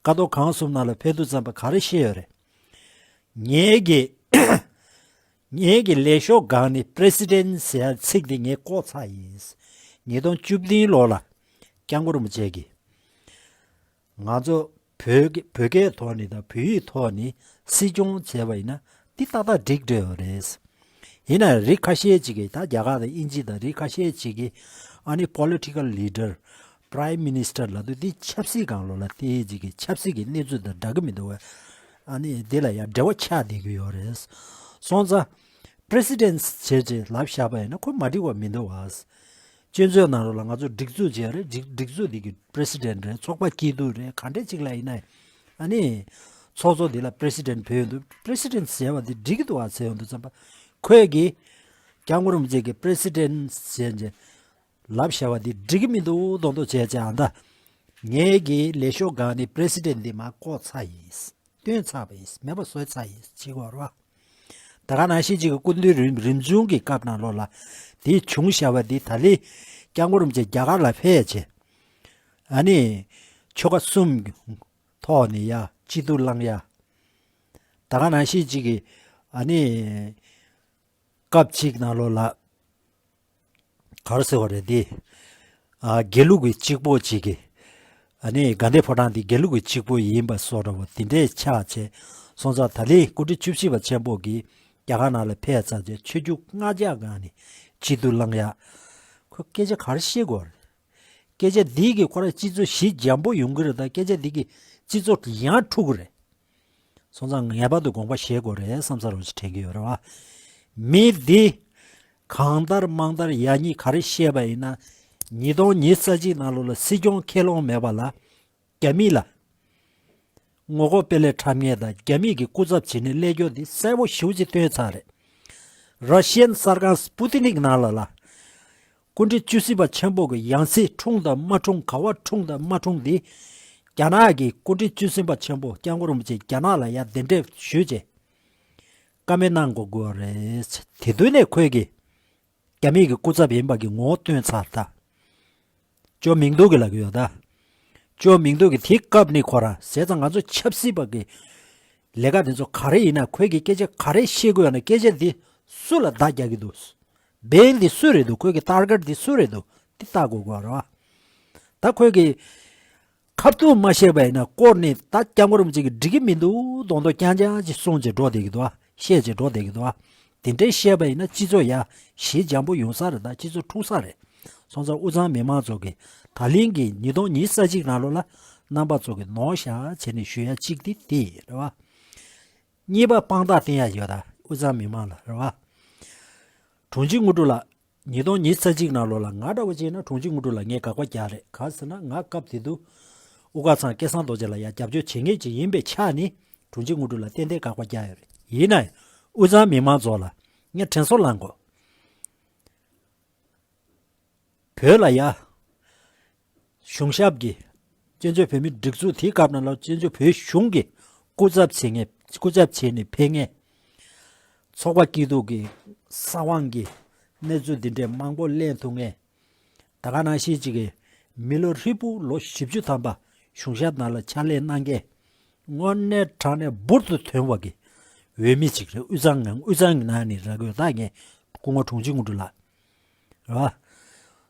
ཀ་ཏོ་གང་གསུམ་ནང་ལ་ཕེབས་དུས་ཙམ་པ་ག་རེ་བཤད་ཡོད་རེད། ངེད་ཀྱི་ངེད་ཀྱི་ལས་ཤོག་སྒང་ནས་པི་རེ་སི་ཌེན་ཊི་ཟེར་ཡ་ཚིག་འདི་ངས་བཀོག་ཚར་ཡིན། ཉིས་སྟོང་བཅུ་བདུན་ལོ་ལ་སྐྱབས་མགོན་རིན་པོ་ཆེ་གིས་ང་ཚོ་བོད་ཀྱི་བོད་སྐད་ཐོག་ནས་དང་བོད་ཡིག་ཐོག་ནས་སྲིད་སྐྱོང་བྱས་པ་ཡིན་ན་འདི་ཏག་ཏག་འགྲིག་འགྲོ་ཡོད་རེད། ཡིན་ན་རིགས་ཁ་ཤས་ཅིག་གིས་ད་རྒྱ་གར་དང་དབྱིན་ཇི་དང་རིགས་ཁ་ཤས་ཅིག་གིས་ཨ་ནི་པོ་ལི་ཊི་ཀལ་ལི་ཌར། པ་རའིམ་མི་ནི་སི་ཊར་ལབ་དུས་འདི་ཆབ་སྲིད་སྒང་ལོགས་ལ་དེ་ཅིག་གི་ཆབ་སྲིད་ཀྱི་གནས་ཚུལ་དང་འདྲ་གི་མི་འདུག་བས། ཨ་ནི་འདི་ལ་ཡང་འབྲེལ་བ་ཆགས་བསྡད་ཀྱི་ཡོད་རེད། སོང་ཙང་པི་རེ་སི་ཌེན་ཊི་བྱས་ཅིག་ལབ་བཞག་པ་ཡིན་ན་ཁོ་མ་འགྲིག་པ་མི་འདུག་བ། སྤྱི་ཚོགས་ནང་ལོགས་ལ་ང་ཚོ་སྒྲིག་འཛུགས་བྱས་རེད། སྒྲིག་སྒྲིག་འཛུགས་འདི་གི་པི་རེ་སི་ཌེན་ཊི་རེད། ཚོགས་པ་སྐྱིད་སྡུག་རེད། ག་འདྲས་ཅིག་ལ་ཡིན་ན། ཨ་ནི་ཚོགས་གཙོ་འདི་ལ་པི་རེ་སི་ཌེན་ཊི་བོས་ཡོང་དུས་པི་རེ་སི་ཌེན་ཊི་ཟེར་བ་འདི་འགྲིག་གི་འདུག་བ་ཟེར་ཡོང་དུས་ཙམ་པ་ཁོས་ཀྱིས་སྐྱབས་མགོན་རིན་པོ་ཆེ་གིས་པི་རེ་སི་ཌེན་ཊི་ཟེར་ཅིག་ལབ་བཞག་པ་འདི་འགྲིག་གི་མི་འདུག་མདོག་མདོག་བྱས་བྱས་ཨ་ད། ངེད་ཀྱི་ལས་ཤོག་སྒང་ནས་པི་རེ་སི་ཌེན་ཊི་འདི་མར་བཀོག་ཚར་ཡིན། བཏོན་ཚར་བ་ཡིན། མེད་པ་བཟོས་ཚར་ཡིན་ཅེས་གོ་ར། ད་ག་ནང་བཞིན་ཅིག་གི་སྐུ་མདུན་རིམ་རིམ་བྱུང་གི་སྐབས་ནང་ལོགས་ལ་དེ་བྱུང་བཞག་པ་འདི་ད་ལི་སྐྱབས་མགོན་རིན་པོ་ཆེ་རྒྱ་གར་ལ་ཕེབས་བྱས། ཨ་ནི་ཆོལ་ཁ་གསུམ་ཐོག་ནས་ཡ་སྐྱིད་སྡུག་བླང་ཡ། ད་ག་ནང་བཞིན་ཅིག་གི་ཨ་ནི། སྐབས་གཅིག་ནང་ལོགས་ལ། ག་རེ་ཟེར་བ་རེད་དེ། ཨ་དགེ་ལུགས་ཀྱི་གཅིག་པོ་གཅིག་གི། ཨ་ནི་དགའ་ལྡན་ཕོ་བྲང་འདི་དགེ་ལུགས་ཀྱི་གཅིག་པོ་ཡིན་པ་སོགས་འདྲ་བོ་དེ་འདྲས་ཆགས་བྱས་སོང་ཙང་ད་ལི་སྐུ་ཕྲེང་བཅུ་བཞི་པ་ཆེན་པོ་གིས་རྒྱ་གར་ནང་ལ་ཕེབས་ཚར་རྗེས་ཆོས་བརྒྱུད་ལྔ་བརྒྱ་སྒང་ནས་སྐྱིད་སྡུག་བླང་ཡག་ཁོ་སྐད་ཆ་ག་རེ་བཤད་དགོས་རེད། སྐད་ཆ་འདི་གིས་ཁོ་རང་སྤྱི་ཚོགས་ཞི་འཇམ་པོ་ཡོང་གི་རེད་ད། སྐད་ཆ་འདི་གིས་སྤྱི་ཚོགས་ཡང་འཁྲུག་གི་རེད། སོང་ཙང་ངེས་པར་དུ་དགོངས་པ་བཞེས་དགོས་རེད་བསམ་ས་རོགས་ཞིག་དྲན་གྱི་ཡོད་རེད་བ། མི་འདི་གང་ལྟར་མང་ལྟར་ཡག་ཉེས་ག་རེ་བཤད་པ་ཡིན་ན། ཉིས་སྟོང་ཉེར་གཅིག་ནང་ལོགས་ལ་སྲིད་སྐྱོང་ཁས་ལོངས་མེད་པ་ལ་རྒྱ་མི་ལ་ངོ་རྒོལ་སྤེལ་ལས་འཁྲབ་མཁན་དང་རྒྱ་མི་གི་སྐུ་ཚབ་བྱེད་ནས་སླེབས་རྒྱུ་འདི་གསལ་པོ་ཞེ་པོ་ཅིག་སྟོན་ཚར་རེད། ར་ཤི་ཡན་གསར་ཁང་སྤུ་ཏི་ནིག་ནང་ལ་ལ། སྐུ་ཕྲེང་བཅུ་གསུམ་པ་ཆེན་པོ་གི་ཡང་སྲིད་འཁྲུངས་དང་མ་འཁྲུངས། ག་བ་འཁྲུངས་དང་མ་འཁྲུངས་དེ། རྒྱ་ནག་གི་སྐུ་ཕྲེང་བཅུ་གསུམ་པ་ཆེན་པོ་སྐྱབས་མགོན་རིན་པོ་ཆེ་རྒྱ་ནག་ལ་ཡར་གདན་འདྲེན་ཞུས་རྗེས། བཀའ་མོལ་གནང་དགོས་དགོས་རེད། དེ་དུས་ནས་ཁོས་ཀྱི་རྒྱ་མི་གི་སྐུ་ཚབ་ཡིན་པ་གི་ངོ་བོ་སྟོན་ཚར་ད། ཅོ་མིང་ཏུའུ་གི་ལབ་ཀྱི་ཡོད་ད། ཅོ་མིང་ཏུའུ་གི་དེའི་སྐབས་ནས་ཁོ་རང་བྱས་ཙང་ང་ཚོ་ཆབ་སྲིད་པ་གི་ལས་ཀ་དེ་ཚོ་ག་རེ་ཡིན་ན། ཁོས་ཀྱི་སྐད་ཆ་ག་རེ་བཤད་དགོས་ཡོད་ན། སྐད་ཆ་འདི་སུ་ལ་བརྡ་རྒྱག་གི་འདུག། འབེན་འདི་སུ་རེད་འདུག། ཁོས་ཀྱི་ཊར་གེཊ་འདི་སུ་རེད་འདུག། འདི་བལྟ་དགོས་དགོས་རེད་བ། ད་ཁོས་ཀྱི་ཁ་ཐུག་མ་བཤད་པ་ཡིན་ན། སྐོར་ནས་ད་སྐྱབས་མགོན་རིན་པོ་ཆེ་གིས་འགྲིག་གི་མི་འདུག། མདོག་མདོག་རྐྱང་རྐྱང་ཅིག་གསུངས་བྱས་འགྲོ་བསྡད་ཀྱི་འདུག་བ། བཤད་བྱས་འགྲོ་བསྡད་ཀྱི་འདུག་བ། དེ་འདྲའི་བཤད་པ་ཡིན་ན་སྤྱི་ཚོགས་ཡ་ཞི་འཇམ་པོ་ཡོང་ས་རེད། ད་སྤྱི་ཚོགས་འཁྲུག་ས་རེད། སོང་ཙང་དབུས་གཙང་མི་མང་ཚོ་གིས་ད་ལན་གྱི་ཉིས་སྟོང་ཉི་ཤུ་རྩ་གཅིག་ནང་ལོགས་ལ་རྣམ་པ་ཚོ་གིས་ནོར་བཞག་བྱས་ནས་ཞུ་ཡ་གཅིག་དེ་དེ་རེད་བ། གཉིས་པ་དཔང་རྟགས་བསྟན་ཡ་ཡོད་ད། དབུས་གཙང་མི་མང་ལ་རེད་བ། དྲུང་ཆེ་དངོས་གྲུབ་ལགས། ཉིས་སྟོང་ཉི་ཤུ་རྩ་གཅིག་ནང་ལོགས་ལ་ང་འདྲ་བོ་བྱས་ན་དྲུང་ཆེ་དངོས་གྲུབ་ལགས་ངས་དགག་པ་རྒྱག་རེད། ག་ཟེར་ན་ང་སྐབས་དེ་དུས་དབུ་དཀར་ཚང་སྐལ་བཟང་རྡོ་རྗེ་ལགས་ཡར་རྒྱབ་སྐྱོར་བྱེད་མཁན་ཅིག་ཡིན་པའི་ཆ་ནས་དྲུང་ཆེ་དངོས་གྲུབ་ལགས་ཏན་ཏན་དགག་པ་རྒྱག་ཡོད་རེད། ཡིན་ན་ཡང་དབུས་གཙང་མི་མང་ཚོ་ལ་ངས་དྲན་གསོ་བསླང་དགོས། བོད་ལ་ཡ། གཞུང་ཞབས་ཀྱི། བཙན་བྱོལ་བོད་མིའི་སྒྲིག་འཛུགས་དེའི་སྐབས་ནང་ལ་བཙན་བྱོལ་བོད་གཞུང་གི་སྐུ་ཚབ་བྱེད་མཁན། སྐུ་ཚབ་བྱས་ནས་ཕེབས་མཁན། ཚོགས་པ་སྐྱིད་སྡུག་གི་ས་དབང་གི་གནས་ཚུལ་འདི་འདྲའི་མང་པོ་གླེང་ཐུབ་མཁན། ད་ག་ནང་བཞིན་ཅིག་གི་མི་ལོ་ཧྲིལ་པོ་ལོ་བཞི་བཅུ་ཐམ་པ་གཞུང་ཞབས་ནང་ལ་ཕྱག་ལས་གནང་མཁན། དངོས་གནས་དྲང་གནས་འབུར་དུ་ཐོན་པ་གི་འོས་མི་ཅིག་རེད། དབུས་གཙང་ངམ་དབུས་གཙང་གི་ནང་ནས་རག་གི་ཡོད་ད། ངས་སྐུ་ངོ་དྲུང་ཆེ་དངོས་གྲུབ་ལགས། རེད་བ།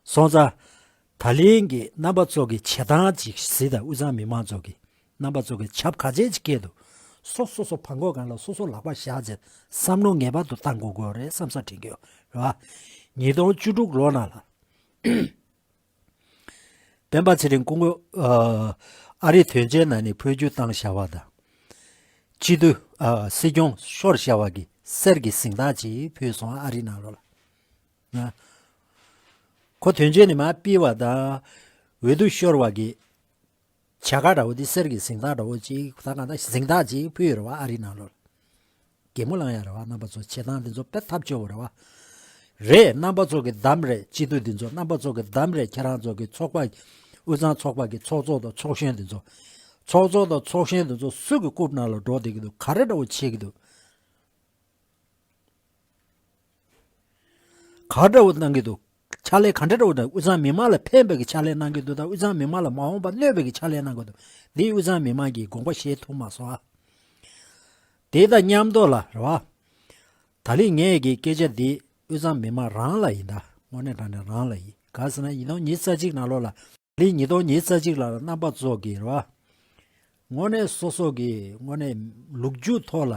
སོང་ཙང་། ད་ལན་གྱི་རྣམ་པ་ཚོ་གི་བྱེད་སྟངས་ཅིག་གཟིགས་དང་། དབུས་གཙང་མི་མང་ཚོ་གི་རྣམ་པ་ཚོ་གི་བྱབ་ག་ཚད་ཅིག་སྐྱེས་འདུག། སོ་སོ་སོ་བྲང་ཁོག་སྒང་ལ་སོ་སོ་ལག་པ་བཞག་བྱས་བསམ་བློ་ངེས་པར་དུ་བཏང་དགོས་དགོས་རེད་བསམ་ས་དྲན་གྱི་ཡོད། རེད་བ། ཉིས་སྟོང་བཅུ་དྲུག་ལོ་ནང་ལ། སྤེན་པ་ཚེ་རིང་སྐུ་ངོ་། ཨ། ཨ་རིའི་དོན་རྐྱེན་ནང་ནས་འཕོ་འགྱུར་བཏང་བཞག་པ་དང་། སྤྱི་འཐུས། ཨ། སྲིད་སྐྱོང་ཤོར་བཞག་པ་གི་གསེར་གྱི་གཟེངས་རྟགས་ཅིག་ཕུལ་སོང་། ཨ་རིའི་ནང་ལོགས་ལ། ཨ། ཁོ་དོན་རྐྱེན་ནི་མར་ཕུད་པ་དང་། འོས་བསྡུ་ཤོར་བ་གི་བྱ་དགའ་འདྲ་བོ་དེ། གསེར་གྱི་གཟེངས་རྟགས་འདྲ་བོ་ཅིག། ད་གང་ལྟར་གཟེངས་རྟགས་ཅིག་ཕུལ་ཡོད་རེད་བ། ཨ་རིའི་ནང་ལོགས་ལ། གད་མོ་ལངས་ཡ་རེད་བ། རྣམ་པ་ཚོ་བྱེད་སྟངས་དེ་ཚོ་དཔེ་ཐབས་སྐྱོ་བོ་རེད་བ། རེད། རྣམ་པ་ཚོ་གི་འདམ་རེད། སྤྱི་འཐུས་དེ་ཚོ་རྣམ་པ་ཚོ་གི་འདམ་རེད། ཁྱེད་རང་ཚོ་གི་ཚོགས་པ། དབུས་གཙང་ཚོགས་པ་གི་ཚོགས་གཙོ་དང་ཚོགས་གཞོན་དེ་ཚོ། ཚོགས་གཙོ་དང་ཚོགས་གཞོན་དེ་ཚོ་སུ་གི་རྐུབ་ནང་ལ་འགྲོ་བསྡད་ཀྱི་འདུག། ག་རེ་འདྲ་བོ་བྱེད་ཀྱི་འདུག། ག་འདྲ་བོ་གནང་གི་འདུག། ཕྱག་ལས་ག་འདྲ་འདྲ་བོ་གནང་། དབུས་གཙང་མི་མང་ལ་ཕན་པའི་གི་ཕྱག་ལས་གནང་གི་འདུག། ད་དབུས་གཙང་མི་མང་ལ་མ་འོངས་པ་གནོད་པའི་གི་ཕྱག་ལས་གནང་གི་འདུག། འདི་དབུས་གཙང་མི་མང་གིས་དགོངས་པ་བཞེས་ཐུབ་མ་སོང་ཨ། དེ་དང་མཉམ་དུ་ལ་རེད་བ། ད་ལན་ངས་ཀྱི་སྐད་ཆ་འདི་དབུས་གཙང་མི་མང་རང་ལ་ཡིན་ད། དངོས་གནས་དྲང་གནས་རང་ལ་ཡིན། ག་ཟེར་ན་ཉིས་སྟོང་ཉི་ཤུ་རྩ་གཅིག་ནང་ལོགས་ལ། ལི་ཉིས་སྟོང་ཉི་ཤུ་རྩ་གཅིག་ལ་རྣམ་པ་ཚོ་གིས་རེད་བ། དངོས་གནས་སོ་སོ་གི་དངོས་གནས་ལོ་རྒྱུས་ཐོག་ལ་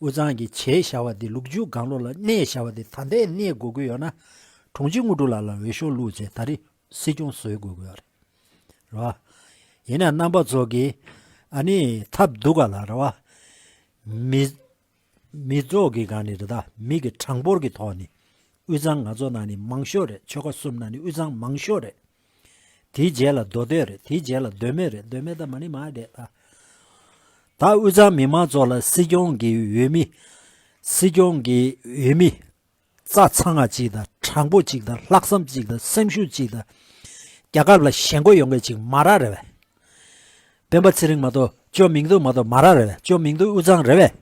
དབུས་གཙང་གི་བྱས་བཞག་པ་དེ། ལོ་རྒྱུས་སྒང་ལོགས་ལ་གནས་བཞག་པ་དེ། ད་ལྟའི་གནས་དགོས་ཀྱི་ཡོད་ན་དྲུང་ཆེ་དངོས་གྲུབ་ལགས་ལ་འོས་ཤོག་བླུགས་བྱས་ད་རེས་སྲིད་སྐྱོང་བཟོས་དགོས་ཀྱི་ཡོད་རེད། རེད་བ། ཡིན་ན་རྣམ་པ་ཚོ་གིས་ཨ་ནི་ཐབས་སྡུག་ག་ལ་རེད་བ། མི། མི་ཚོགས་ཀྱི་སྒང་ནས་རེད་ད། མི་གི་གྲངས་འབོར་གྱི་ཐོག་ནས་དབུས་གཙང་ང་ཚོ་ནང་ནས་མང་ཤོས་རེད། ཆོལ་ཁ་གསུམ་ནང་ནས་དབུས་གཙང་མང་ཤོས་རེད། དེའི་རྗེས་ལ་མདོ་སྟོད་རེད། དེའི་རྗེས་ལ་མདོ་སྨད་རེད། མདོ་སྨད་ད་མ་ནི་མ་རེད་ད། ད་དབུས་གཙང་མི་མང་ཚོ་ལ་སྲིད་སྐྱོང་གི་འོས་མི། སྲིད་སྐྱོང་གི་འོས་མི་རྩ་ཚང་བ་ཅིག་དང་། དྲང་པོ་ཅིག་དང་། ལྷག་བསམ་ཅིག་དང་། སེམས་ཤུགས་ཅིག་དང་། རྒྱལ་ཁབ་ལ་ཞེན་ཁོག་ཡོང་མཁན་ཅིག་མ་རག་རེད་བས། སྤེན་པ་ཚེ་རིང་མ་གཏོགས། ཅོ་མིང་ཏུའུ་མ་གཏོགས་མ་རག་རེད་བས། ཅོ་མིང་ཏུའུ་དབུས་གཙང་རེད་བས།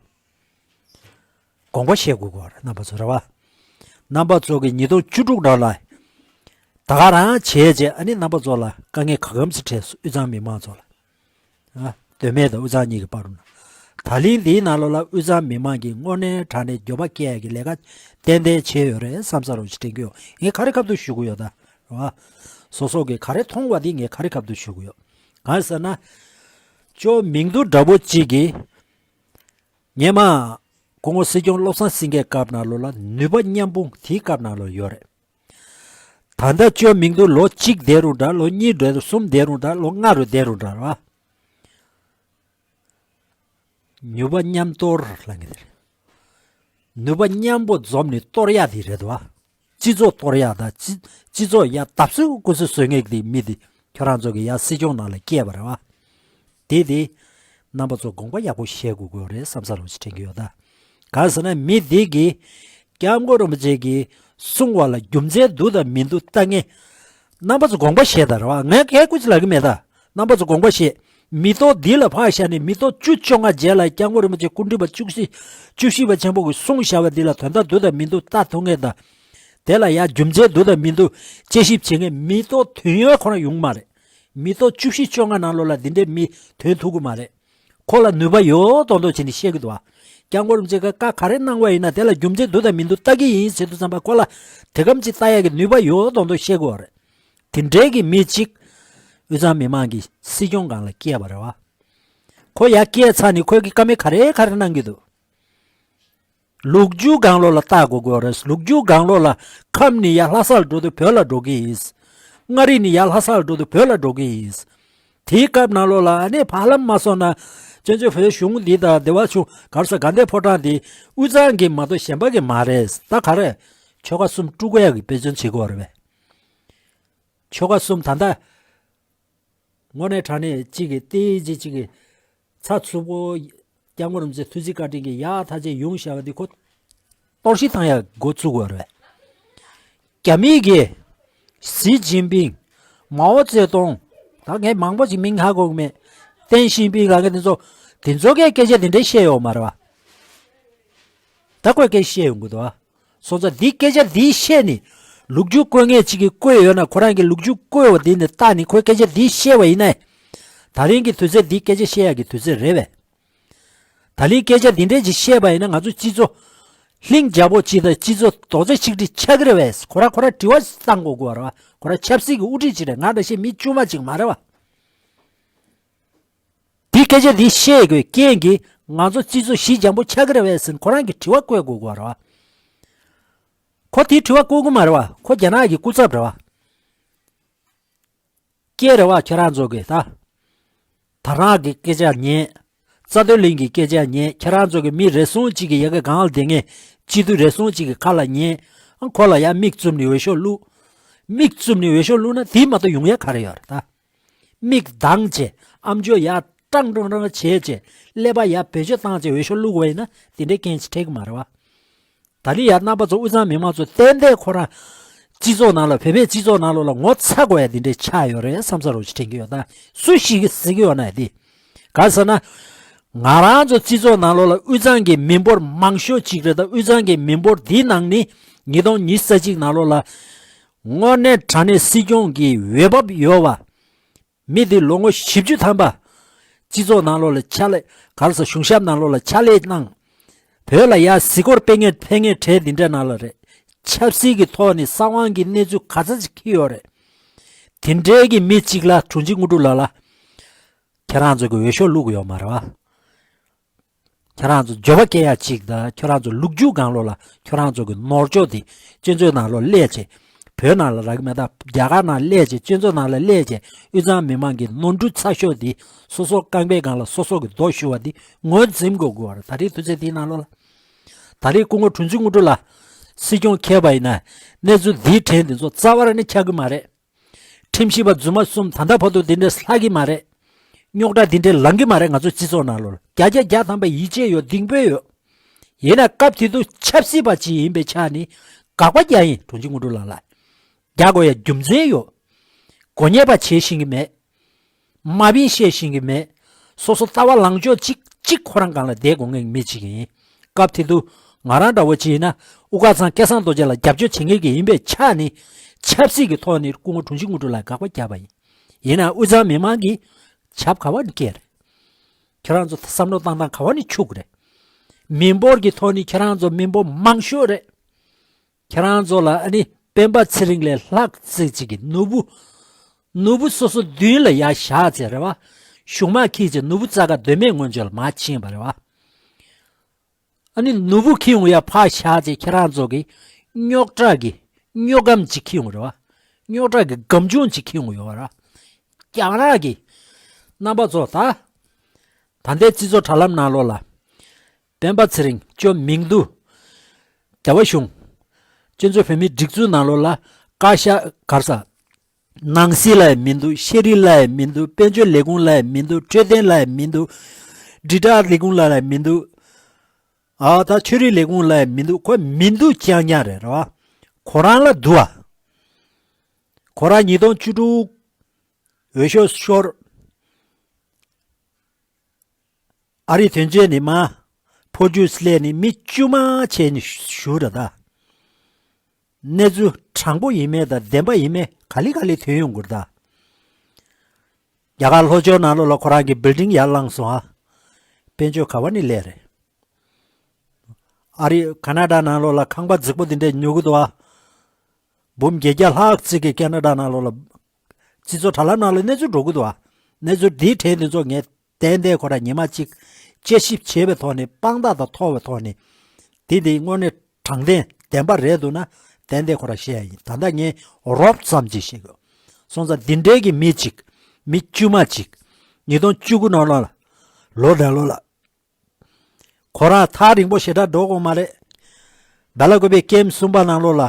དགོངས་པ་བཞེས་དགོས་ཀྱི་ཡོད་རེད། རྣམ་པ་ཚོ་རེད་བ། རྣམ་པ་ཚོ་གིས་ཉིས་སྟོང་བཅུ་དྲུག་ནང་ལ་ད་ག་རང་བྱས་རྗེས། ཨ་ནི་རྣམ་པ་ཚོ་ལ་དཀའ་ངལ་ག་གམ་ཞིག་འཕྲད་སོང་། དབུས་གཙང་མི་མང་ཚོ་ལ། ཨ། མདོ་སྨད་དང་དབུས་གཙང་གཉིས་ཀྱི་བར་དུ་ན། ད་ལན་འདིའི་ནང་ལོགས་ལ་དབུས་གཙང་མི་མང་གིས་དངོས་གནས་དྲང་གནས་འགྱོད་པ་སྐྱེ་ཡ་གི་ལས་ཀ་ཏན་ཏན་བྱས་ཡོད་རེད་བསམ་ས་རུ་ཞིག་དྲན་གྱི་ཡོད། ངས་ག་རེ་ཁ་ཐུག་ཞུ་གི་ཡོད་ད། རེད་བ། སོ་སོ་གིས་ག་རེ་མཐོང་བ་འདི་ངས་ག་རེ་ཁ་ཐུག་ཞུ་གི་ཡོད། གང་ཟེར་ན། ཅོ་མིང་ཏུའུ་འདྲ་པོ་གཅིག་གིས། སྔོན་མ། སྐུ་ངོ་སྲིད་སྐྱོང་བློ་བཟང་སེང་གེའི་སྐབས་ནང་ལོགས་ལ་ནུས་པ་མཉམ་སྤུངས་དེའི་སྐབས་ནང་ལོགས་ཡོད་རེད། ད་ལྟ་ཅོ་མིང་ཏུའུ་ལོ་གཅིག་བསྡད་རུང་འདྲ། ལོ་གཉིས་བསྡད་རུང་། གསུམ་བསྡད་རུང་འདྲ། ལོ་ལྔ་རུ་བསྡད་རུང་འདྲ་རེད་བ། ནུས་པ་མཉམ་གཏོར་ལབ་མཁན་དེ་རེད། ནུས་པ་མཉམ་པོ་འཛོམས་ནས་གཏོར་ཡག་དེ་རེད་བ། སྤྱི་ཚོགས་གཏོར་ཡག་དང་། སྤྱི། སྤྱི་ཚོགས་ཡར་བརྡབ་གསིག་སྐུ་སྲོག་བཟོ་མཁན་གྱི་མི་དེ་ཁྱོད་རང་ཚོ་གིས་ཡར་སྲིད་སྐྱོང་ནང་ལ་བསྐྱལ་བ་རེད་བ། དེ་དེ་རྣམ་པ་ཚོ་དགོངས་པ་ཡག་པོ་བཞེས་དགོས་ཀྱི་ཡོད་རེད་བསམ་ས་རུ་ཞིག་དྲན་གྱི་ཡོད་ད། གང་ཟེར་ན་མི་དེ་གིས་ སྐྱབས་མགོན་རིན་པོ་ཆེ་གིས་གསུང་བ་ལ་རྒྱུ་མཚན་འདུག་དང་མི་འདུག་ལྟ་མཁན། རྣམ་པ་ཚོ་དགོངས་པ་བཞེས་དང་རེད་བ། ངས་ཁྱེད་སྐུ་ཅི་ལབ་ཀྱི་མེད་ད། རྣམ་པ་ཚོ་དགོངས་པ་བཞེས། མི་ཐོག་འདི་ལ་ཕར་བཞག་ནས་མི་ཐོག་བཅུ་བཅོ་ལྔ་རྗེས་ལ་སྐྱབས་མགོན་རིན་པོ་ཆེ་སྐུ་ཕྲེང་བཅུ་བཞི་བཅུ་བཞི་པ་ཆེན་པོ་གིས་གསུངས་བཞག་པ་འདི་ལ་དོན་དག་འདུག་དང་མི་འདུག་ལྟ་ཐུབ་མཁན་དང་། དེ་ལ་ཡང་རྒྱུ་མཚན་འདུག་དང་མི་འདུག་དཔྱད་ཞིབ་བྱེད་མཁན་མི་ཐོག་དོན་ཡོད་ཁོ་རང་ཡོང་གི་མ་རེད། མི་ཐོག་བཅུ་བཞི་བཅོ་ལྔ་ནང་ལོགས་ལ་འདི་འདྲའི་མི་ཐོན་ཐུབ་ཀྱི་མ་རེད། ཁོ་ལ་ནུས་པ་ཡོད་མདོག་མདོག་བྱས་ནས་བཤད་ཀྱི་འདུག་བ། སྐྱབས་མགོན་རིན་པོ་ཆེ་གིས་བཀའ་ག་རེ་གནང་བ་ཡིན་ན་དེ་ལ་རྒྱུ་མཚན་འདུག་དང་མི་འདུག་ལྟ་གི་ཡིན་ཟེར་དུས་ཙམ་པ་ཁོ་ལ་དེ་གམ་ཅིག་ལྟ་ཡག་གི་ནུས་པ་ཡོད་མདོག་མདོག་བཤད་དགོས་པ་རེད། དེ་འདྲའི་གི་མི་གཅིག་དབུས་གཙང་མི་མང་གི་སྲིད་སྐྱོང་སྒང་ལ་བསྐོས་པ་རེད་བ། ཁོ་ཡར་བསྐོས་ཚར་ནས་ཁོས་གི་བཀའ་མོལ་ག་རེ་ག་རེ་གནང་གི་འདུག་ལོ་རྒྱུས་སྒང་ལོགས་ལ་བལྟ་དགོས་དགོས་རེད། ལོ་རྒྱུས་སྒང་ལོགས་ལ་ཁམས་ནས་ཡར་ལྷ་སར་འགྲོ་དུས་བོད་ལ་འགྲོ་གི་ཡིན། མངའ་རིས་ནས་ཡར་ལྷ་སར་འགྲོ་དུས་བོད་ལ་འགྲོ་གི་ཡིན། དེའི་སྐབས་ནང་ལོགས་ལ་ཨ་ནི་ཧ་ལམ་མ་སོང་ན་བཙན་བྱོལ་བོད་གཞུང་འདི་དང་བདེ་བ་ཆུང་གར་ས་དགའ་ལྡན་ཕོ་བྲང་འདི་དབུས་གཙང་གི་མ་གཏོགས་གཞན་པ་གི་མ་རེད། ད་ག་རེ། ཆོལ་ཁ་གསུམ་དཀྲུག་ཡག་གི་དཔེ་མཚོན་བྱེད་དགོས་རེད་པས། ཆོལ་ཁ་གསུམ་ད་ལྟ་དངོས་གནས་དྲང་གནས་གཅིག་གིས་ཏིག་ཅིག་གཅིག་གིས་ཚ་ཚུབ་པོ། སྐྱབས་མགོན་རིན་པོ་ཆེ་ཐུགས་རྗེ་བཀའ་དྲིན་གྱིས་ཡག་ཐག་ཆོད་ཡོང་བཞག་པ་འདི་ཁོ་གཏོར་བཤིག་བཏང་ཡག་འགོ་བཙུགས་པ་རེད། རྒྱ་མི་གིས་ཞི་ཅིན་ཕིང་། མའོ་ཙེ་ཏུང་། ད་ངས་མང་པོ་ཞིག་མིང་ཧ་གོ་གི་མེད། ཏེང་ཞིན་ཕིང་ལ་ངས་དེ་ཚོ་དེ་ཚོ་གས་སྐད་ཆ་དེ་འདྲ་བཤད་ཡོད་མ་རེད་བ། ད་ཁོས་སྐད་བཤད་ཡོང་གི་འདུག་ཨ། སོང་ཙང་འདི་སྐད་ཆ་འདི་བཤད་ནས་ལོ་རྒྱུས་བཀོད་མཁན་ཅིག་གིས་བཀོད་ཡོད་ན་ཁོ་རང་གིས་ལོ་རྒྱུས་བཀོད་པ་འདི་ནས་བལྟས་ནས་ཁོས་སྐད་ཆ་འདི་བཤད་པ་ཡིན་ན། ད་རིང་གི་དུས་ཚོད་འདི་སྐད་ཆ་བཤད་ཡག་གི་དུས་ཚོད་རེད་པས། ད་རིང་སྐད་ཆ་འདི་འདྲས་ཅིག་བཤད་པ་ཡིན་ན་ང་ཚོ་སྤྱི་ཚོགས་ལྷིང་འཇགས་པོ་ཅིག་དང་སྤྱི་ཚོགས་རྡོག་རྩ་ཆིག་སྒྲིལ་ཆགས་ཀྱི་རེད་པས། ཁོ་རང་ཁོ་རང་དྲི་བ་བཏང་དགོས་དགོས་པ་རེད་བ། ཁོ་རང་ཆབ་སྲིད་ཀྱི་དབུ་ཁྲིད་ཅིག་རེད། ང་འདྲ་ཞིག་མི་དཀྱུས་མ་ཅིག་མ་རེད་བ། འདི་སྐད་ཆ་འདི་བཤད་དགོས་རྐྱེན་གྱིས་ང་ཚོ་སྤྱི་ཚོགས་ཞི་འཇམ་པོ་ཆགས་ཀྱི་རེད་པས་ཟེར་ཁོ་རང་གིས་དྲི་བ་བཀོད་དགོས་དགོས་རེད་བ། ཁོ་དེའི་དྲི་བ་བཀོད་གི་མ་རེད་བ། ཁོ་རྒྱ་ནག་གི་སྐུ་ཚབ་རེད་བ། སྐད་རེད་བ་ཁྱེད་རང་ཚོ་གིས་ད། ད་རང་གི་སྐད་ཆ་ཉན། རྩ་དོན་གླིང་གི་སྐད་ཆ་ཉན། ཁྱེད་རང་ཚོ་གི་མི་རེ་ཟུང་གཅིག་གི་ཡ་གི་སྒང་ལ་བསྡད་མཁན་སྤྱི་འཐུས་རེ་ཟུང་གཅིག་གི་ཁ་ལ་ཉན། ཁོ་ལ་ཡ་མིག་བཙུམ་ནས་འོས་ཤོག་བླུགས། མིག་བཙུམ་ནས་འོས་ཤོག་བླུགས་ན་དེ་མ་གཏོགས་ཡོང་ཡ་ག་རེ་ཡོད་རེད་ད། མིག་གདངས་བྱས། ཨམ་ཅོག་ཡར་ཀྲང་ཀྲོང་ཀྲང་བྱས་བྱས། ཀླད་པ་ཡར་བེད་སྤྱོད་བཏང་བྱས་འོས་ཤོག་བླུགས་པ་ཡིན་ན་དེ་འདྲའི་རྐྱེན་ཞིག་འཕྲད་ཀྱི་མ་རེད་བ། ད་ནི་ཡར་རྣམ་པ་ཚོ་དབུས་གཙང་མི་མང་ཚོ་ཏན་ཏན་ཁོ་རང་སྤྱི་ཚོགས་ནང་ལ་བོད་པའི་སྤྱི་ཚོགས་ནང་ལོགས་ལ་ངོ་ཚ་དགོས་ཡ་དེ་འདྲའི་ཆགས་ཡོད་རེད་བསམ་ས་རོགས་ཞིག་དྲན་གྱི་ཡོད། ད་སུ་ཞིག་གིས་ཟེར་གྱི་ཡོད་ན་ཡ་དེ། ག་ཟེར་ན། ང་རང་ཚོ་སྤྱི་ཚོགས་ནང་ལོགས་ལ་དབུས་གཙང་གི་མི་འབོར་མང་ཤོས་ཅིག་རེད། ད་དབུས་གཙང་གི་མི་འབོར་འདིའི་ནང་ནས་ཉིས་སྟོང་ཉི་ཤུ་རྩ་གཅིག་ནང་ལོགས་ལ། དངོས་གནས་དྲང་གནས་སྲིད་སྐྱོང་གི་འོས་བབ་ཡོད་པ། མི་དེ་ལོ་ངོ་བཞི་བཅུ་ཐམ་པ། སྤྱི་ཚོགས་ནང་ལོགས་ལ་ཕྱག་ལས་ག་རེ་ཟེར་གཞུང་ཞབས་ནང་ལོགས་ལ་ཕྱག་ལས་གནང་། བོད་ལ་ཡ་གཟིགས་སྐོར་སྤེལ་མཁན་ཕེབས་མཁན་གྲས་འདི་འདྲ་ནང་ལ་རེད། ཆབ་སྲིད་ཀྱི་ཐོག་ནས་གསང་བའི་གནས་ཚུལ་ག་ཚོད་ཅིག་འཁྱེར་ཡོད་རེད། དེ་འདྲའི་གི་མི་གཅིག་ལ་དྲུང་ཆེ་དངོས་གྲུབ་ལགས་ལ། ཁྱེད་རང་ཚོ་གི་འོས་ཤོག་བླུག་གི་ཡོད་མ་རེད་བ། ཁྱེད་རང་ཚོ་འབྱོར་པ་སྐྱེ་ཡ་གཅིག་དང་ཁྱེད་རང་ཚོ་ལོ་རྒྱུས་སྒང་ལོགས་ལ་ཁྱེད་རང་ཚོ་གི་ནོར་བཅོས་དེ་སྤྱི་ཚོགས་ནང་ལོགས་སླེབས་བྱས། བོད་ནང་ལ་རག་གི་མེད་ད། རྒྱ་གར་ནང་སླེབས་བྱས་སྤྱི་ཚོགས་ནང་ལ་སླེབས་བྱས་དབུས་གཙང་མི་མང་གི་ནོར་འཁྲུལ་ཚ་ཤོས་དེ་སོ་སོ་རྐང་པའི་སྒང་ལ་སོ་སོ་གི་རྡོ་གཞུ་བ་དེ་ངོས་འཛིན་དགོས་དགོས་པ་རེད། ད་རེས་དུས་ཚོད་དེའི་ནང་ལོགས་ལ། ད་རེས་སྐུ་ངོ་དྲུང་ཆེ་དངོས་གྲུབ་ལགས་སྲིད་སྐྱོང་འཁེལ་བ་ཡིན་ན་གནས་ཚུལ་འདིའི་ཕྲན་དེ་ཚོ་རྩ་བ་རང་ནས་ཆགས་ཀྱི་མ་རེད། ཁྲིམས་ཞིབ་པ་རྫུན་མ་གསུམ་ད་ལྟ་བར་དུ་འདི་འདྲ་ལྷག་གི་མ་རེད། རྙོག་དྲ་འདི་འདྲ་ལངས་གི་མ་རེད། ང་ཚོ་སྤྱི་ཚོགས་ནང་ལོགས་ལ་བརྒྱ་ཆ་བརྒྱ་ཐམ་པ་ཡིད་ཆེས་ཡོད། གདེང་སྤོབས་ཡོད། ཡིན་ན་སྐབས་དེ་དུས་ཆབ་སྲིད་པ་ཅིག་ཡིན་པའི་ཆ་ནས་དགག་པ་རྒྱག་ཡིན། དྲུང་ཆེ་དངོས་གྲུབ་ལགས་ལ་རྒྱག་དགོས་ཡ་རྒྱུ་མཚན་ཡོད། གོ་ཉེས་པ་བྱེད་ཤེས་ཀྱི་མེད། མ་བིན་བཤད་ཤེས་ཀྱི་མེད། སོ་སོ་ལྟ་བ་ལངས་ཕྱོགས་གཅིག་གཅིག་ཁོ་རང་སྒང་ལ་བསྡད་དགོས་མཁན་མི་གཅིག་ཡིན། སྐབས་དེ་དུས་ང་རང་འདྲ་བོ་ཅིག་ཡིན་ན་དབུ་དཀར་ཚང་སྐལ་བཟང་རྡོ་རྗེ་ལ་རྒྱབ་སྐྱོར་བྱེད་མཁན་གྱི་ཡིན་པའི་ཆ་ནས་ཆབ་སྲིད་ཀྱི་ཐོག་ནས་སྐུ་ངོ་དྲུང་ཆེ་དངོས་གྲུབ་ལ་དགག་པ་བརྒྱབ་པ་ཡིན། ཡིན་ན་དབུས་གཙང་མི་མང་གིས་ཆབ་ག་བ་ནས་བཀལ་རེད། ཁྱེད་རང་ཚོ་བསམ་བློ་བཏང་སྟངས་ག་བ་ནས་འཁྱུག་རེད། མི་འབོར་གྱི་ཐོག་ནས་ཁྱེད་རང་ཚོ་མི་འབོར་མང་ཤོས་རེད། ཁྱེད་རང་ཚོ་ལ་ཨ་ནི་སྤེན་པ་ཚེ་རིང་ལས་ལྷག་ཙིག་ཅིག་གི་ནོར་བུ། ནོར་བུ་སོ་སོ་མདུན་ལ་ཡར་བཞག་ཚེ་རེད་བ། གཞུང་མང་ཁྱེར་ཚེ་ནོར་བུ་རྩ་ཁ་གདོད་མའི་ངོས་ཕྱོགས་ལ་མར་ཕྱིན་པ་རེད་བ། ཨ་ནི་ནོར་བུ་ཁྱེར་ཡོང་ཡ་ཕར་བཞག་ཚེ་ཁྱེད་རང་ཚོ་གི་རྙོག་དྲ་གི་རྙོག་སྒམ་ཅིག་ཁྱེར་ཡོང་རེད་བ། རྙོག་དྲ་གི་སྒམ་ཆུང་ཅིག་ཁྱེར་ཡོང་ཡོད་ར། རྒྱང་རག་གི་རྣམ་པ་ཚོ་ད། ད་ལྟའི་སྤྱི་ཚོགས་དྲ་ལམ་ནང་ལོགས་ལ། སྤེན་པ་ཚེ་རིང་ཅོ་མིང་འདུག་རྒྱལ་བ་གཞུང་། སྤྱི་ཚོགས་བོད་མིའི་སྒྲིག་འཛུགས་ནང་ལོགས་ལ་བཀའ་ཤག་གར་ས། ནང་སྲིད་ལ་ཡང་མི་འདུག་ཤེས་རིག་ལ་ཡང་མི་འདུག་དཔལ་འབྱོར་ལས་ཁུངས་ལ་ཡང་མི་འདུག་འཕྲོད་བསྟེན་ལ་ཡང་མི་འདུག་དྲིལ་བསྒྲགས་ལས་ཁུངས་ལ་ཡང་མི་འདུག་ཨ་ད་ཆོས་རིག་ལས་ཁུངས་ལ་མི་འདུག་ཁོ་མི་འདུག་རྐྱང་རྐྱང་རེད་རེད་བ། ཁོ་རང་ལ་འདུག་ཨ། ཁོ་རང་ཉིས་སྟོང་བཅུ་དྲུག་འོས་ཤོག་ཤོར། ཨ་རིའི་དོན་གཅོད་ནི་མ། ཕོ་རྒྱུད་སླེབས་ནི་མི་དཀྱུས་མ་བྱས་ནི་ཞུ་ར་ད། གནས་ཚུལ་དྲང་པོ་ཡིན་མེད་དང་བདེན་པ་ཡིན་མེད་ག་ལེ་ག་ལེ་ཐོན་ཡོང་གི་རེད་ད། རྒྱ་གར་ལྷོ་ཕྱོགས་ནང་ལོགས་ལ་ཁོ་རང་གི་བིལ་ཌིང་ཡར་བསླངས་སོང་ཨ། དཔལ་འབྱོར་ག་བ་ནས་སླེབས་རེད། ཨ་རི་ཁ་ན་ཌ་ནང་ལོགས་ལ་ཁང་པ་རྫིག་པོ་འདི་འདྲས་ཉོ་གི་འདུག་ཨ། འབུམ་བརྒྱད་བརྒྱ་ལྷག་ཙིག་གི་ཁ་ན་ཌ་ནང་ལོགས་ལ། སྤྱི་ཚོགས་དྲ་ལམ་ནང་ལ་གནས་ཚུལ་འགྲོ་གི་འདུག་ཨ། གནས་ཚུལ་འདིའི་གྲས་འདི་ཚོ་ངས་ཏན་ཏན་ཁོ་རང་ཉི་མ་གཅིག་དཔྱད་ཞིབ་བྱས་པའི་ཐོག་ནས་དཔང་རྟགས་དང་ཐོག་པའི་ཐོག་ནས། འདི་འདི་དངོས་གནས་དྲང་བདེན་བདེན་པ་རེད་འདུག་ན་ཏན་ཏན་ཁོ་རང་བཤད་ཡ་ཡིན། ད་ལྟ་ངས་རོབ་ཙམ་ཅིག་བཤད་དགོས། སོང་ཙང་འདི་འདྲའི་གི་མི་གཅིག་མི་དཀྱུས་མ་གཅིག་ཉིས་སྟོང་བཅུ་དགུ་ནང་ལོགས་ལ། ལོ་ཟླ་ལོ་ལ། ཁོ་རང་ཐག་རིང་པོ་ཞེ་དྲག་འགྲོ་དགོས་མ་རེད། སྦེ་ལ་ཀོ་པའི་ཀེམ་གསུམ་པ་ནང་ལོགས་ལ།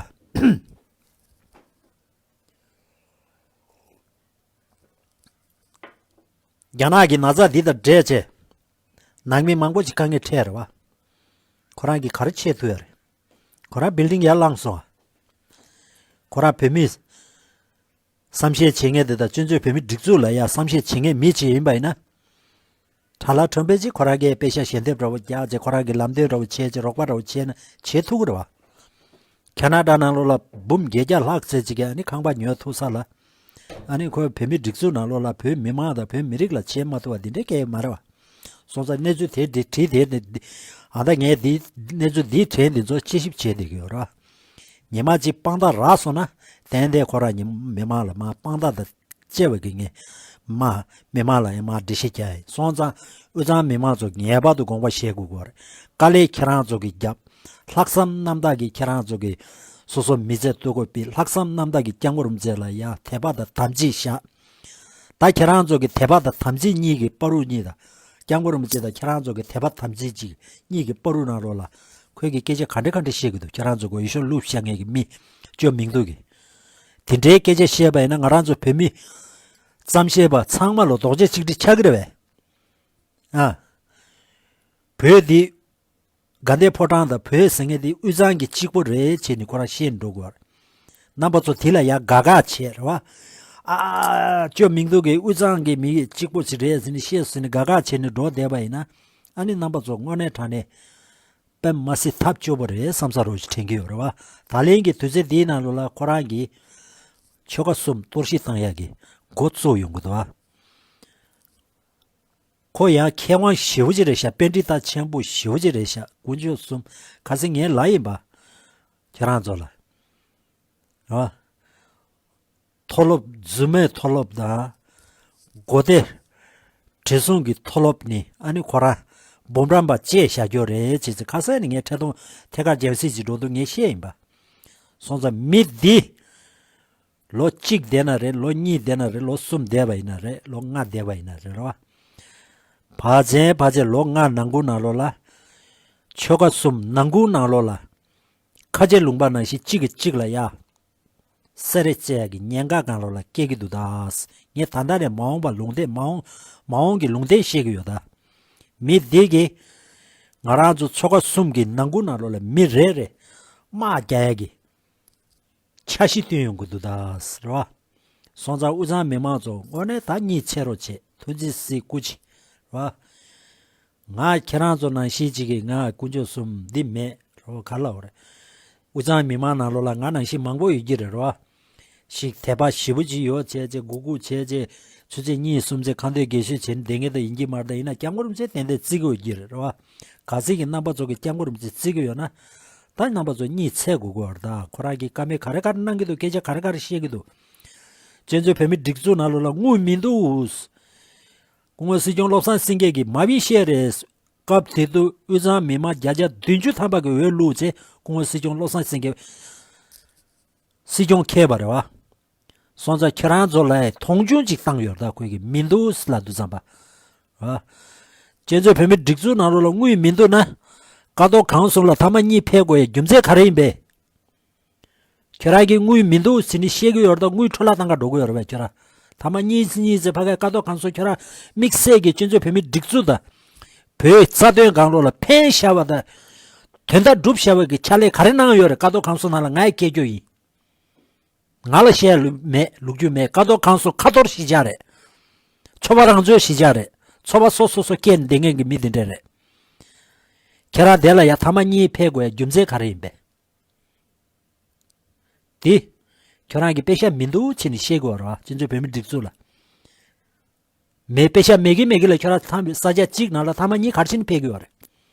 རྒྱ་ནག་གི་ན་ཚ་འདི་དང་འདྲེས་བྱས། ནང་མི་མང་པོ་ཞིག་དཀའ་ངལ་འཕྲད་རེད་བ། ཁོ་རང་གིས་ག་རེ་བྱེད་ཐུབ་ཡ་རེད། ཁོ་རང་བིལ་ཌིང་ཡར་བསླངས་སོང་བ། ཁོ་རང་བོད་མི། བསམ་ཤེས་བྱེད་མཁན་དེ་དང་སྤྱི་ཚོགས་བོད་མི་སྒྲིག་འཛུགས་ལ་ཡ་བསམ་ཤེས་བྱེད་མཁན་མི་ཅིག་ཡིན་པ་ཡིན་ན། དྲ་ལམ་ཁྲོམ་པའི་ཅིག་ཁོ་རང་གིས་དཔེ་ཤ་ཞལ་འདེབས་འདྲ་བོ་རྒྱག་ཅིག་ཁོ་རང་གི་ལམ་སྟོན་འདྲ་བོ་བྱས་ཅིག་རོགས་པ་འདྲ་བོ་བྱས་ན་བྱེད་ཐུབ་ཀྱི་རེད་བ། ཁ་ན་ཌ་ནང་ལོགས་ལ་འབུམ་བརྒྱད་བརྒྱ་ལྷག་ཙམ་ཅིག་གིས་ཨ་ནི་ཁང་པ་ཉོ་ཐུབ་ས་ལ། ཨ་ནི་ཁོའི་བོད་མི་སྒྲིག་འཛུགས་ནང་ལོགས་ལ་བོད་མི་མང་དང་བོད་མི་རིགས་ལ་བྱེད་མ་ཐུབ་པ་འདི་འདྲའི་སྐད་ཡིག་མ་རེད་བ། སོང་ཙང་གནས་ཚུལ་དེ་འདི་བྲིས་དེ་ནི་འདི། ཨ་ད་ངས་འདི་གནས་ཚུལ་འདིའི་གྲས་འདི་ཚོ་དཔྱད་ཞིབ་བྱས་བསྡད་ཀྱི་ཡོད་རེད་བ། ཉི་མ་གཅིག་དཔང་རྟགས་རག་སོང་ན་ཏན་ཏན་ཁོ་རང་ཉི་མི་མང་ལ་མ་དཔང་རྟགས་དང་བཅས་པ་གི་ངས་མ་མི་མང་ལ་ཡང་མ་འགྲེལ་བཤད་རྒྱག་ཡིན། སོང་ཙང་དབུས་གཙང་མི་མང་ཚོ་ངེས་པར་དུ་དགོངས་པ་བཞེས་དགོས་ཀྱི་རེད། དཀའ་ལས་ཁྱེད་རང་ཚོ་གིས་བརྒྱབ། ལྷག་བསམ་རྣམ་དག་གིས་ཁྱེད་རང་ཚོ་གིས་སོ་སོ་མི་ཚེ་གཏོད་དགོས་པའི་ལྷག་བསམ་རྣམ་དག་གིས་སྐྱབས་མགོན་རིན་པོ་ཆེ་ལ་ཡང་དད་པ་དང་དམ་ཚིག་བཞག་ད་ཁྱེད་རང་ཚོ་གི་དད་པ་དང་དམ་ཚིག་གཉིས་ཀྱི་བར་དུ་གཉིས་དང་། སྐྱབས་མགོན་རིན་པོ་ཆེ་དང་ཁྱེད་རང་ཚོ་གི་དད་པ་དམ་ཚིག་ཅིག་གཉིས་ཀྱི་བར་དུ་ནང་ལོགས་ལ། ཁོས་ཀྱི་སྐད་ཆ་ག་འདྲ་ག་འདྲ་བཤད་ཀྱི་འདུག་ཁྱེད་རང་ཚོ་གོ་ཡེ་ཤོ་ལུག་བཤད་མཁན་གྱི་མི་ཅོ་མིང་འདུག་གི་དེ་འདྲའི་སྐད་ཆ་བཤད་པ་ཡིན་ན་ང་རང་ཚོ་བོད་མི་བརྩམས་ཤེས་པ་ཚང་མ་ལོ་རྡོག་རྗེ་གཅིག་སྒྲིལ་ཆགས་ཀྱི་རེད་བས། ཨ། བོད་འདི། དགའ་ལྡན་ཕོ་བྲང་དང་བོད་ཟེར་མཁན་དེ་དབུས་གཙང་གི་གཅིག་པོ་རེད་བྱས་ནས་ཁོ་རང་བཤད་འགྲོ་དགོས། རྣམ་པ་ཚོ་དེ་ལ་ཡང་དགའ་དགའ་བྱས་རེད་བ། ཨ། ཅོ་མིང་འདུག་གི་དབུས་གཙང་གི་མི་གཅིག་པོ་ཅིག་རེད་ཟེར་ནས་བཤད་ཟེར་ནས་དགའ་དགའ་བྱས་ནས་འགྲོ་བསྡད་པ་ཡིན་ན། ཨ་ནི་རྣམ་པ་ཚོ་དངོས་གནས་དྲང་གནས། དཔེ་མ་སྲིད་ཐབས་སྐྱོ་པོ་རེད་བསམ་ས་རོ་ཞིག་དྲན་གྱི་ཡོད་རེད་བ། ད་ལན་གྱི་དུས་ཚོད་འདིའི་ནང་ལོགས་ལ་ཁོ་རང་གིས་ཆོལ་ཁ་གསུམ་གཏོར་བཤིག་བཏང་ཡག་གི་འགོ་བཙུགས་ཡོང་གི་འདུག་བ། ཁོ་ཡང་མཁས་དབང་ཞེ་པོ་ཅིག་རེད་ཤག་པཎྜི་ཏ་ཆེན་པོ་ཞེ་པོ་ཅིག་རེད་ཤག་དཀོན་མཆོག་གསུམ་ཁ་སང་ངས་ལབ་ཡིན་པ། ཁྱེད་རང་ཚོ་ལ། རེད་བ། མཐོ་སློབ་རྫུན་མའི་མཐོ་སློབ་དང་། མགོ་བདེ། བགྲེས་སོང་གི་མཐོ་སློབ་ནི་ཨ་ནི་ཁོ་རང་འབུམ་རམས་པ་བཅས་བཞག་རྒྱུ་རེད་ཅེས་ཁ་སང་ནས་ངས་འཕྲལ་གཏོང་ཐད་ཀར་རྒྱལ་སྲིད་ཅིག་འགྲོ་འདུག་ངས་བཤད་ཡིན་པ། སོང་ཙང་མི་འདི། ལོ་གཅིག་བསྡད་ན་རེད། ལོ་གཉིས་བསྡད་ན་རེད། ལོ་གསུམ་བསྡད་པ་ཡིན་ན་རེད། ལོ་ལྔ་བསྡད་པ་ཡིན་ན་རེད་རོ། བར་ཆད་བར་ཆད་ལོ་ལྔ་ནང་ཁུལ་ནང་ལོགས་ལ། ཆོལ་ཁ་གསུམ་ནང་ཁུལ་ནང་ལོགས་ལ། ཁ་ཆེ་ལུང་པ་ནང་བཞིན་གཅིག་གིས་གཅིག་ལ་ཡ། སེ་རེ་བཅད་ཡ་གི་ཉེན་ཁ་སྒང་ལོགས་ལ་སྐྱེ་གི་འདུག་ད། ངས་ད་ལྟ་ནས་མ་འོངས་པ་ལུང་བསྟན་མ་འོངས་མ་འོངས་ཀྱི་ལུང་བསྟན་བཤད་གི་ཡོད་ད། མི་འདི་གིས། ང་རང་ཚོ་ཆོལ་ཁ་གསུམ་གྱི་ནང་ཁུལ་ནང་ལོགས་ལ་མི་རེ་རེ། དམག་རྒྱག་ཡ་གི་འཆར་གཞི་བཏོན་ཡོང་གི་འདུག་ད་ཟེར་བ། སོང་ཙང་དབུས་གཙང་མི་མང་ཚོ་དངོས་གནས་ད་གཉིད་ཆེ་རོགས་བྱེད། ཐུགས་རྗེ་གཟིགས་སྐུ་མཁྱེན་ར། ང་ཁྱེད་རང་ཚོ་ནང་བཞིན་ཅིག་གིས་ང་དཀོན་མཆོག་གསུམ་འདི་མེད་རོགས་ག་ལ་འོ་རེད། དབུས་གཙང་མི་མང་ནང་ལོགས་ལ་ང་ནང་བཞིན་མང་པོ་ཡོད་ཀྱི་རེད་རོ། ཞིག་དད་པ་ཞེ་པོ་ཅིག་ཡོད་བྱས་བྱས་མགོ་སྒུར་བྱས་བྱས་ཆུ་ཚོད་གཉིས་གསུམ་ཚེ་ཁ་འདོན་དགེ་ཞུ་བྱས་ནས་བསྡད་མཁན་དེ་ཡིན་གྱི་མ་རེད། ད་ཡིན་ན་སྐྱབས་མགོན་རིན་པོ་ཆེ་ཏན་ཏན་བརྩི་གི་ཡོད་ཀྱི་རེད་རོ། གལ་སྲིད་ཀྱི་རྣམ་པ་ཚོ་གིས་སྐྱབས་མགོན་རིན་པོ་ཆེ་བརྩི་གི་ཡོད་ན། ད་རྣམ་པ་ཚོ་གཉིད་སད་དགོས་ཀྱི་ཡོད་རེད། ད་ཁོ་རང་གིས་བཀའ་མོལ་ག་རེ་ག་རེ་གནང་གི་འདུག་སྐད་ཆ་ག་རེ་ག་རེ་བཤད་ཀྱི་འདུག་བཙན་བྱོལ་བོད་མིའི་སྒྲིག་འཛུགས་ནང་ལོགས་ལ་དངུལ་མི་འདུག་སྐུ་ངོ་སྲིད་སྐྱོང་བློ་བཟང་སེང་གེ་གིས་མ་བི་བཤད་རེད། སྐབས་དེ་དུས་དབུས་གཙང་མི་མང་བརྒྱ་ཆ་བདུན་ཅུ་ཐམ་པ་གི་འོས་བླུགས་ཚེ་སྐུ་ངོ་སྲིད་སྐྱོང་བློ་བཟང་སེང་གེ་སྲིད་སྐྱོང་འཁེལ་བ་རེད་བ། སོང་ཙང་ཁྱེད་རང་ཚོ་ལ་མཐོང་ཆུང་ཅིག་བཏང་ཡོད་རེད། ད་ཁོས་གི་མི་འདུག་ལབ་དུས་ཙམ་པ། བ། བཙན་བྱོལ་བོད་མིའི་སྒྲིག་འཛུགས་ནང་ལོགས་ལ་དངུལ་མི་འདུག་ན། ཀ་རྡོར་གང་གསུམ་ལ་ཐ་མག་གཉིས་ཕུལ་དགོས་ཡ་རྒྱུ་མཚན་ག་རེ་ཡིན་པས། ཁྱེད་རང་གིས་དངུལ་མི་འདུག་ཟེར་ནས་བཤད་ཀྱི་ཡོད་རེད། ད་དངུལ་འཕྲོ་བརླག་བཏང་ག་འགྲོ་གི་ཡོད་རེད་པས་ཁྱོད་རང་། ཐ་མག་གཉིས་གཉིས་ཟེར་ཕ་གའི་ཀ་རྡོར་གང་གསུམ་ཁྱོད་རང་དམིགས་བསལ་གྱི་བཙན་བྱོལ་བོད་མིའི་སྒྲིག་འཛུགས་དང་། བོད་རྩ་དོན་སྒང་ལོགས་ལ་ཕན་ཤར་བ་དང་། དོན་དག་སྒྲུབ་བྱ་བའི་གི་ཕྱག་ལས་ག་རེ་གནང་ཡོད་རེད། ཀ་རྡོར་ཁང་གསོ་ནང་ལ་ང་ཡི་སྐད་སྐྱོ་ཡིན། ང་ལ་བཤད་ལུགས་མེད། ལུགས་རྒྱུ་མེད། ཀ་རྡོར་ཁང་གསོ་ཁ་ཐོར་གཞིས་ཆགས་རེད། ཚོ་པ་རང་ཚོའི་གཞིས་ཆགས་རེད། ཚོ་པ་སོ་སོ་སོ་སྐྱེས་ནས་བསྡད་མཁན་གྱི་མི་དེ་འདྲ་རེད། ཁྱེད་རང་དེ་ལ་ཡ་ཐ་མ་གཉིས་ཕེབས་དགོས་ཡ་རྒྱུ་མཚན་ག་རེ་ཡིན་པས། དེ། ཁྱོད་རང་གི་པེ་ཤ་མི་འདུག་བྱས་ནས་བཤད་དགོས་རེད་བ། སྤྱི་ཚོགས་བོད་མི་སྒྲིག་འཛུགས་ལ། མེད། པེ་ཤ་མེད་གི་མེད་གི་ལ་ཁྱོད་རང་ཐ་མ་ས་ཆ་གཅིག་ནང་ལ་ཐ་མ་གཉིས་ག་རེ་བྱས་ནས་ཕེབས་ཀྱི་ཡོད་རེད།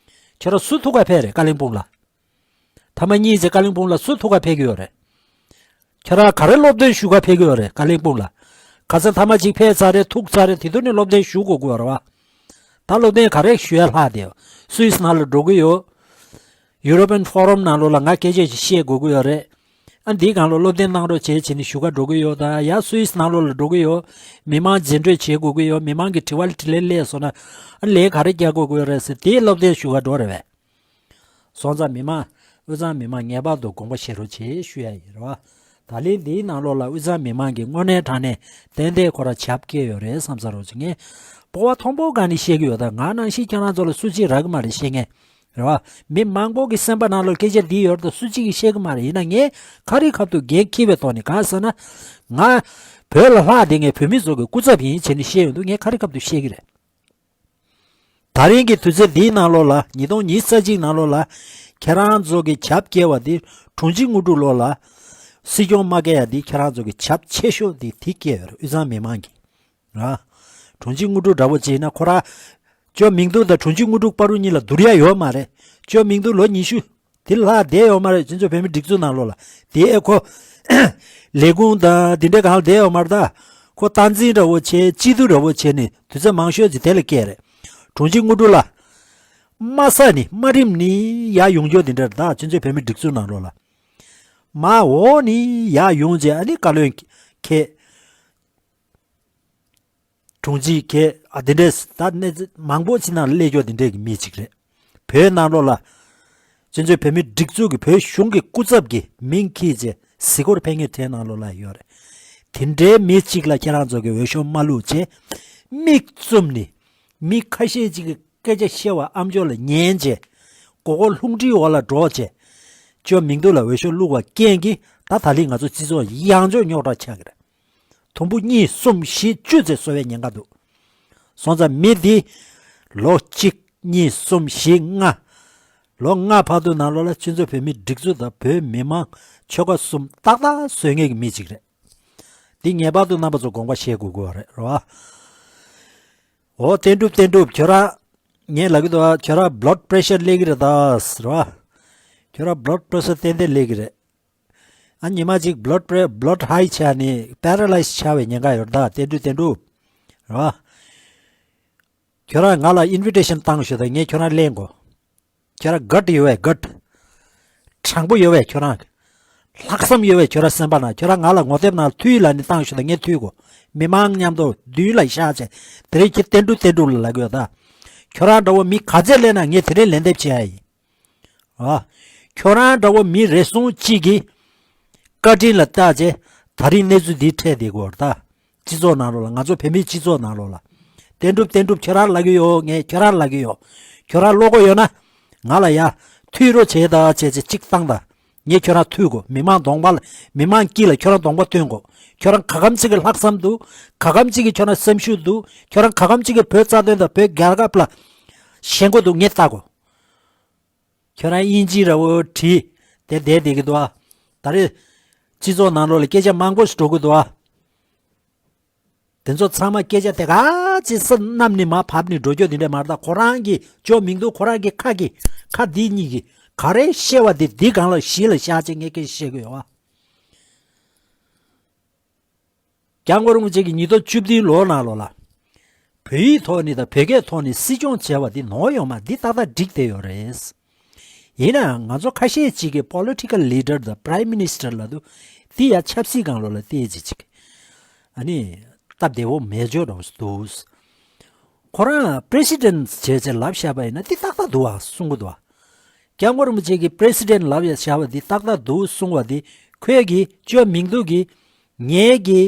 ཁྱོད་རང་སུ་ཐུག་ག་ཕེབས་རེད་ཀ་ལིང་སྤུང་ལ། ཐ་མ་གཉིས་ཚེ་ཀ་ལིང་སྤུང་ལ་སུ་ཐུག་ག་ཕེབས་ཀྱི་ཡོད་རེད། ཁྱོད་རང་ག་རེ་སློབ་སྟོན་ཞུ་ག་ཕེབས་ཀྱི་ཡོད་རེད་ཀ་ལིང་སྤུང་ལ། ཁ་སང་ཐ་མ་གཅིག་ཕེབས་ཚར་རེད། ཐུག་ཚར་རེད། དེ་དུས་ནས་སློབ་སྟོན་ཞུ་དགོས་ཀྱི་ཡོད་རེད་བ། ད་སློབ་སྟོན་ག་རེ་ཞུ་ཡ་ལྷག་བསྡད་ཡོད། སུད་སི་ནང་ལ་འགྲོ་གི་ཡོད། European Forum ནང་ལོགས་ལ་ང་སྐད་ཆ་ཞིག་བཤད་དགོས་ཀྱི་ཡོད་རེད། ཨ་འདིའི་སྒང་ལ་སློབ་སྟོན་གནང་རོགས་བྱེད་བྱས་ནས་ཞུ་ག་འགྲོ་གི་ཡོད། ད་ཡ་སུད་སི་ནང་ལོགས་ལ་འགྲོ་གི་ཡོད། མི་མང་འཛིན་གྲོས་བྱེད་དགོས་ཀྱི་ཡོད། མི་མང་གི་དྲི་བ་དྲིས་ལན་སླེབས་སོང་ན་ཨ་ལན་ག་རེ་རྒྱག་དགོས་ཀྱི་ཡོད་རེད་ཟེར་དེའི་སློབ་སྟོན་ཞུ་ག་འགྲོ་རེད་བས། སོང་ཙང་མི་མང་དབུས་གཙང་མི་མང་ངེས་པར་དུ་དགོངས་པ་བཞེས་རོགས་བྱེད་ཞུ་ཡ་ཡིན་རེད་བ། ད་ལན་འདིའི་ནང་ལོགས་ལ་དབུས་གཙང་མི་མང་གིས་དངོས་གནས་དྲང་གནས་ཏན་ཏན་ཁོ་ར་བྱབས་བསྐྱལ་ཡོད་རེད་བསམ་ས་རོགས་བྱེད། ངས་སྤོབས་པ་མཐོན་པོ་སྒང་ནས་བཤད་ཀྱི་ཡོད། ད་ང་ནང་བཞིན་ཁྱེད་རང་ཚོ་ལ་སུ་གཅིག་རག་གི་མ་རེད་བཤད་མཁན། རེད་བ། མི་མང་པོ་གི་སེམས་པ་ནང་ལ་སྐད་ཆ་འདི་ཡོད་རེད་ད་སུ་གཅིག་གིས་བཤད་གི་མ་རེད། ཡིན་ན་ངས་ཁ་རི་ཁ་ཐུག་འགན་འཁྱེར་བའི་ཐོག་ནས་གང་ཟེར་ན། ང་བོད་ལ་ལྷག་བསྡད་མཁན་བོད་མི་ཚོ་གི་སྐུ་ཚབ་ཡིན་བྱས་ནས་བཤད་ཡོང་དུས་ངས་ཁ་རི་ཁ་ཐུག་བཤད་གི་རེད། ད་རིང་གི་དུས་ཚོད་འདིའི་ནང་ལོགས་ལ་ཉིས་སྟོང་ཉི་ཤུ་རྩ་གཅིག་ནང་ལོགས་ལ་ཁྱེད་རང་ཚོ་གི་བྱབས་བསྐྱལ་བ་འདི་དྲུང་ཆེ་དངོས་གྲུབ་ལོ་ལ་སྲིད་སྐྱོང་མ་བསྐྱལ་ཡ་འདི་ཁྱེད་རང་ཚོ་གི་བྱབས་ཆེ་ཤོས་འདི་དེ་བསྐྱལ་ཡོད་རེད་དབུས་གཙང་མི་མང་གིས། ར། དྲུང་ཆེ་དངོས་གྲུབ་འདྲ་བོ་བྱས་ན་ཁོ་ར། ཅོ་མིང་ཐུང་དང་དྲུང་ཆེ་དངོས་གྲུབ་བར་དུ་གཉིས་ལ་བསྡུར་ཡ་ཡོད་མ་རེད། ཅོ་མིང་ཐུང་ལོ་ཉི་ཤུ་དེ་ལྷག་བསྡད་ཡོད་མ་རེད་སྤྱི་ཚོགས་བོད་མི་སྒྲིག་འཛུགས་ནང་ལོགས་ལ། དེ་ཨེ་ཁོ། ལས་ཁུངས་དང་དེ་འདྲའི་སྒང་ལ་བསྡད་ཡོད་མ་རེད་ད། ཁོ་སྟངས་འཛིན་འདྲ་བོ་བྱས་སྤྱི་འཐུས་འདྲ་བོ་བྱས་ནས་དུས་ཚོད་མང་ཤོས་ཅིག་དེ་ལ་བསྐྱལ་རེད། དྲུང་ཆེ་དངོས་གྲུབ་ལ། མ་ས་ནི་མ་རིམ་ནི་ཡར་ཡོང་རྒྱུ་དེ་འདྲ་རེད་ད་སྤྱི་ཚོགས་བོད་མི་སྒྲིག་འཛུགས་ནང་ལོགས་ལ། མ་འོག་ནི་ཡར་ཡོང་རྗེས་ཨ་ནི་བཀའ་བློན་ཁེ། དྲུང་ཆེ་ཁེ་ཨ་དེ་འདྲས་ད་གནས་ཚུལ་མང་པོ་ཅིག་ནང་སླེབས་ཀྱོག་དེ་འདྲས་ཀྱི་མི་ཅིག་རེད། བོད་ནང་ལོགས་ལ། སྤྱི་ཚོགས་བོད་མི་སྒྲིག་འཛུགས་ཀྱི་བོད་གཞུང་གི་སྐུ་ཚབ་ཀྱི་མིང་འཁྱེར་རྗེས་གཟིགས་སྐོར་ཕེབས་མཁན་གྲས་ནང་ལོགས་ལ་ཡོད་རེད། དེ་འདྲའི་མི་གཅིག་ལ་ཁྱེད་རང་ཚོ་གི་འོས་ཤོག་མ་བླུགས་བྱས། མིག་བཙུམ་ནས་མི་ཁ་ཤས་ཅིག་གི་སྐད་ཆ་བཤད་པ་ཨམ་ཅོག་ལ་ཉན་བྱས། མགོ་སྐོར་རླུང་མཁྲིས་འོག་ལ་འགྲོ་བྱས། ཅོ་མིང་ཐུང་ལ་འོས་ཤོག་བླུགས་པ་རྐྱེན་གྱིས་ད་ད་ལི་ང་ཚོ་སྤྱི་ཚོགས་ཡང་ཅོ་རྙོག་དྲ་ཆགས་ཀྱི་རེད། དུམ་བུ་གཉིས་གསུམ་བཞི་བཅུ་ཙམ་བཟོ་བའི་ཉེན་ཁ་འདུག་སོང་ཙང་མི་འདི་ལོ་གཅིག་གཉིས་གསུམ་བཞི་ལྔ། ལོ་ལྔ་བར་དུ་ནང་ལོགས་ལ་སྤྱི་ཚོགས་བོད་མིའི་སྒྲིག་འཛུགས་དང་བོད་མི་མང་ཆོལ་ཁ་གསུམ་ཏག་ཏག་བཟོ་མཁན་གྱི་མི་ཅིག་རེད། འདི་ངེས་པར་དུ་རྣམ་པ་ཚོ་དགོངས་པ་བཞེས་དགོས་དགོས་པ་རེད་རེད་བ། འོ་བསྟན་གྲུབ་བསྟན་གྲུབ་ཁྱོད་རང་། ངས་ལབ་ཀྱི་འདུག་བ་ཁྱོད་རང་blood pressure་སླེབས་ཀྱི་རེད་ད་ཟེར་བ། ཁྱོད་རང་blood pressure་ཏན་ཏན་སླེབས་ཀྱི་རེད། ཨ་ཉི་མ་གཅིག་blood pre- blood high་ཆགས་ནས་paralyse་ཆགས་པའི་ཉེན་ཁ་ཡོད་རེད་ད་བསྟན་གྲུབ་བསྟན་གྲུབ། རེད་བ། ཁྱོད་རང་ང་ལ་invitation་བཏང་ཞུ་ད་ངས་ཁྱོད་རང་ལེན་དགོས། ཁྱོད་རང་gut་ཡོད་བས་gut། དྲང་པོ་ཡོད་བས་ཁྱོད་རང་། ལྷག་བསམ་ཡོད་བས་ཁྱོད་རང་སེམས་པ་ན་ཁྱོད་རང་ང་ལ་ངོ་དེབ་ནང་མཐུད་ལ་ནི་བཏང་ཞུ་ད་ངས་མཐུད་དགོས། མི་མང་མཉམ་དུ་མདུན་ལ་བཞག་བྱས་དེ་རིང་ཁྱེད་བསྟན་གྲུབ་བསྟན་གྲུབ་ལ་ལབ་ཀྱི་ཡོད་ད། ཁྱོད་རང་འདྲ་བོ་མི་ག་ཚད་སླེབས་ན་ངས་དེ་རིང་ལན་འདེབས་བྱེད་ཡ་ཡིན། ཨ། ཁྱོད་རང་འདྲ་བོ་མི་རེ་ཟུང་གཅིག་གིས་བཀའ་དྲིན་ལ་བལྟ་བྱས་ད་རིང་གནས་ཚུལ་འདི་འཕྲད་བསྡད་ཀྱི་ཡོད་རེད་ད། སྤྱི་ཚོགས་ནང་ལོགས་ལ་ང་ཚོ་བོད་མིའི་སྤྱི་ཚོགས་ནང་ལོགས་ལ། བསྟན་གྲུབ་བསྟན་གྲུབ་ཁྱོད་རང་ལབ་ཀྱི་ཡོད་ངས་ཁྱོད་རང་ལབ་ཀྱི་ཡོད། ཁྱོད་རང་བློ་ཁོག་ཡོད་ན། ང་ལ་ཡ། མཐུད་རོགས་བྱེད་ད་བྱས་བྱས་གཅིག་བཏང་ད། ངས་ཁྱོད་རང་མཐུད་དགོས་མི་མང་གདོང་པ་ལ་མི་མང་དཀྱིལ་ལ་ཁྱོད་རང་གདོང་པ་སྟོན་དགོས། ཁྱོད་རང་ག་གམ་གཅིག་གི་ལྷག་བསམ་འདུག་ག་གམ་གཅིག་གི་ཁྱོད་རང་སེམས་ཤུགས་འདུག་ཁྱོད་རང་ག་གམ་གཅིག་གི་བོད་རྩ་དོན་དང་བོད་རྒྱལ་ཁབ་ལ། ཞེན་ཁོག་འདུག་ངས་བལྟ་དགོས། ཁྱོད་རང་དབྱིན་ཇི་འདྲ་བོ་བྲིས་དེ་བསྡད་བསྡད་ཀྱི་འདུག་ཨ། ད་རེས་སྤྱི་ཚོགས་ནང་ལོགས་ལ་སྐད་ཆ་མང་པོ་ཞིག་འགྲོ་གི་འདུག་ཨ། དེ་ཚོ་ཚང་མ་སྐད་ཆ་དེ་ག་ཅིག་སེམས་རྣམས་ནས་མར་བབས་ནས་འགྲོ་རྒྱུ་དེ་འདྲ་མ་རེད་ད། ཁོ་རང་གི་ཅོ་མིང་འདུག་ཁོ་རང་གི་ཁ་གི་ཁ་འདི་གཉིས་ཀྱི་ག་རེ་བཤད་པ་དེ་འདི་སྒང་ལ་གཞི་ལ་བཞག་བྱས་ངས་སྐད་ཆ་བཤད་གི་ཡོད་ཨ། སྐྱབས་མགོན་རིན་པོ་ཆེ་གིས་ཉིས་སྟོང་བཅུ་བདུན་ལོ་ནང་ལོགས་ལ། བོད་ཡིག་ཐོག་ནས་དང་བོད་སྐད་ཐོག་ནས་སྲིད་སྐྱོང་བྱས་པ་འདི་ནོར་ཡོད་མ་འདི་ཏག་ཏག་འགྲིག་བསྡད་ཡོད་རེད། ཡིན་ནའང་ང་ཚོ་ཁ་ཤས་ཅིག་གིས་political leader་དང་prime minister་ལབ་དུས་འདི་ཡ་ཆབ་སྲིད་སྒང་ལོགས་ལ་བལྟས་ཅིག་ཅིག་ཨ་ནི། སྟབས་བདེ་བོ་མེད་འཇོག་འདྲ་བོ་འདུག་ཁོ་རང་president་བྱས་བྱས་ལབ་བཞག་པ་ཡིན་ན་འདི་ཏག་ཏག་འདུག་ཨ་གསུང་གི་འདུག་ཨ། སྐྱབས་མགོན་རིན་པོ་ཆེ་གིས་president་ལབ་ཡ་བྱ་བ་འདི་ཏག་ཏག་འདུག་གསུང་བ་འདི་ཁོས་གི་ཅོ་མིང་འདུག་གི་ངའི་གི་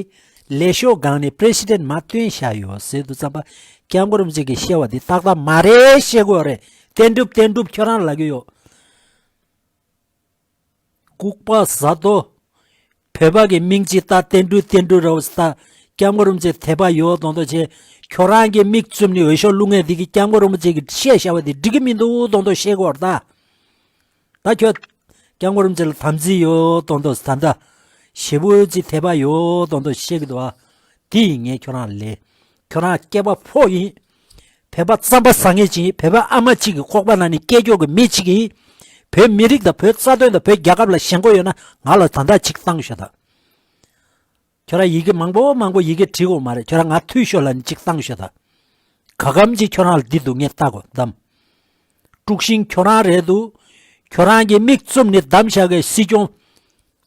ལས་ཤོག་སྒང་ནས་president་མ་བཏོན་བཞག་ཡོད་ཟེར་དུས་ཙམ་པ་སྐྱབས་མགོན་རིན་པོ་ཆེ་གིས་བཤད་བ་འདི་ཏག་ཏག་མ་རེད་བཤད་དགོས་རེད། བསྟན་གྲུབ་བསྟན་གྲུབ་ཁྱོད་རང་ལབ་ཀྱི་ཡོད། ལྐུགས་པ་ཟ་དོ། བོད་པ་གི་མིང་ཅིག་ལྟ། བསྟན་འགྲོ་བསྟན་འགྲོ་རེད་ཟེར་ལྟ། སྐྱབས་མགོན་རིན་པོ་ཆེ་དད་པ་ཡོད་མདོག་མདོག་བྱས། ཁྱོད་རང་གི་མིག་བཙུམ་ནས་འོས་ཤོག་བླུག་མཁན་དེ་གིས་སྐྱབས་མགོན་རིན་པོ་ཆེ་གིས་བཤད་བཞག་པ་དེ་འགྲིག་གི་མི་འདུག་མདོག་མདོག་བཤད་དགོས་རེད་ད། ད་ཁྱོད་སྐྱབས་མགོན་རིན་པོ་ཆེ་ལ་དམ་ཚིག་ཡོད་མདོག་མདོག་ད་ལྟ་ཞེ་པོ་ཅིག་དད་པ་ཡོད་མདོག་མདོག་བཤད་ཀྱི་འདུག་ཨ། དེ་ཡིན་ངས་ཁྱོད་རང་ལ་ལས། ཁྱོད་རང་སྐྱེས་པ་ཕོ་ཡིན། བོད་པ་རྩམ་པ་ཟ་མཁན་ཅིག་ཡིན། བོད་པ་ཨ་མ་གཅིག་གི་ཁོག་པ་ནང་ནས་སྐྱེས་ཀྱོག་གི་མི་གཅིག་ཡིན། བོད་མི་རིགས་དང་བོད་རྩ་དོན་དང་བོད་རྒྱལ་ཁབ་ལ་ཞེན་ཁོག་ཡོད་ན་ང་ལ་ད་ལྟ་ཅིག་བཏང་ཤོག་ད། ཁྱོད་རང་ཡི་གེ་མང་པོ་མང་པོ་ཡི་གེ་བྲིས་དགོས་མ་རེད། ཁྱོད་རང་ང་ཐུག་ཤོག་ལབ་ནས་ཅིག་བཏང་ཤོག་ད། ག་གམ་ཅིག་ཁྱོད་རང་ལ་འདི་འདུག་ངས་ལྟ་གོ་གདམ། དཀྲུག་ཤིང་ཁྱོད་རང་རེད་འདུག་ཁྱོད་རང་གི་མིག་བཙུམ་ནས་གདམ་བཞག་གི་སྲིད་སྐྱོང་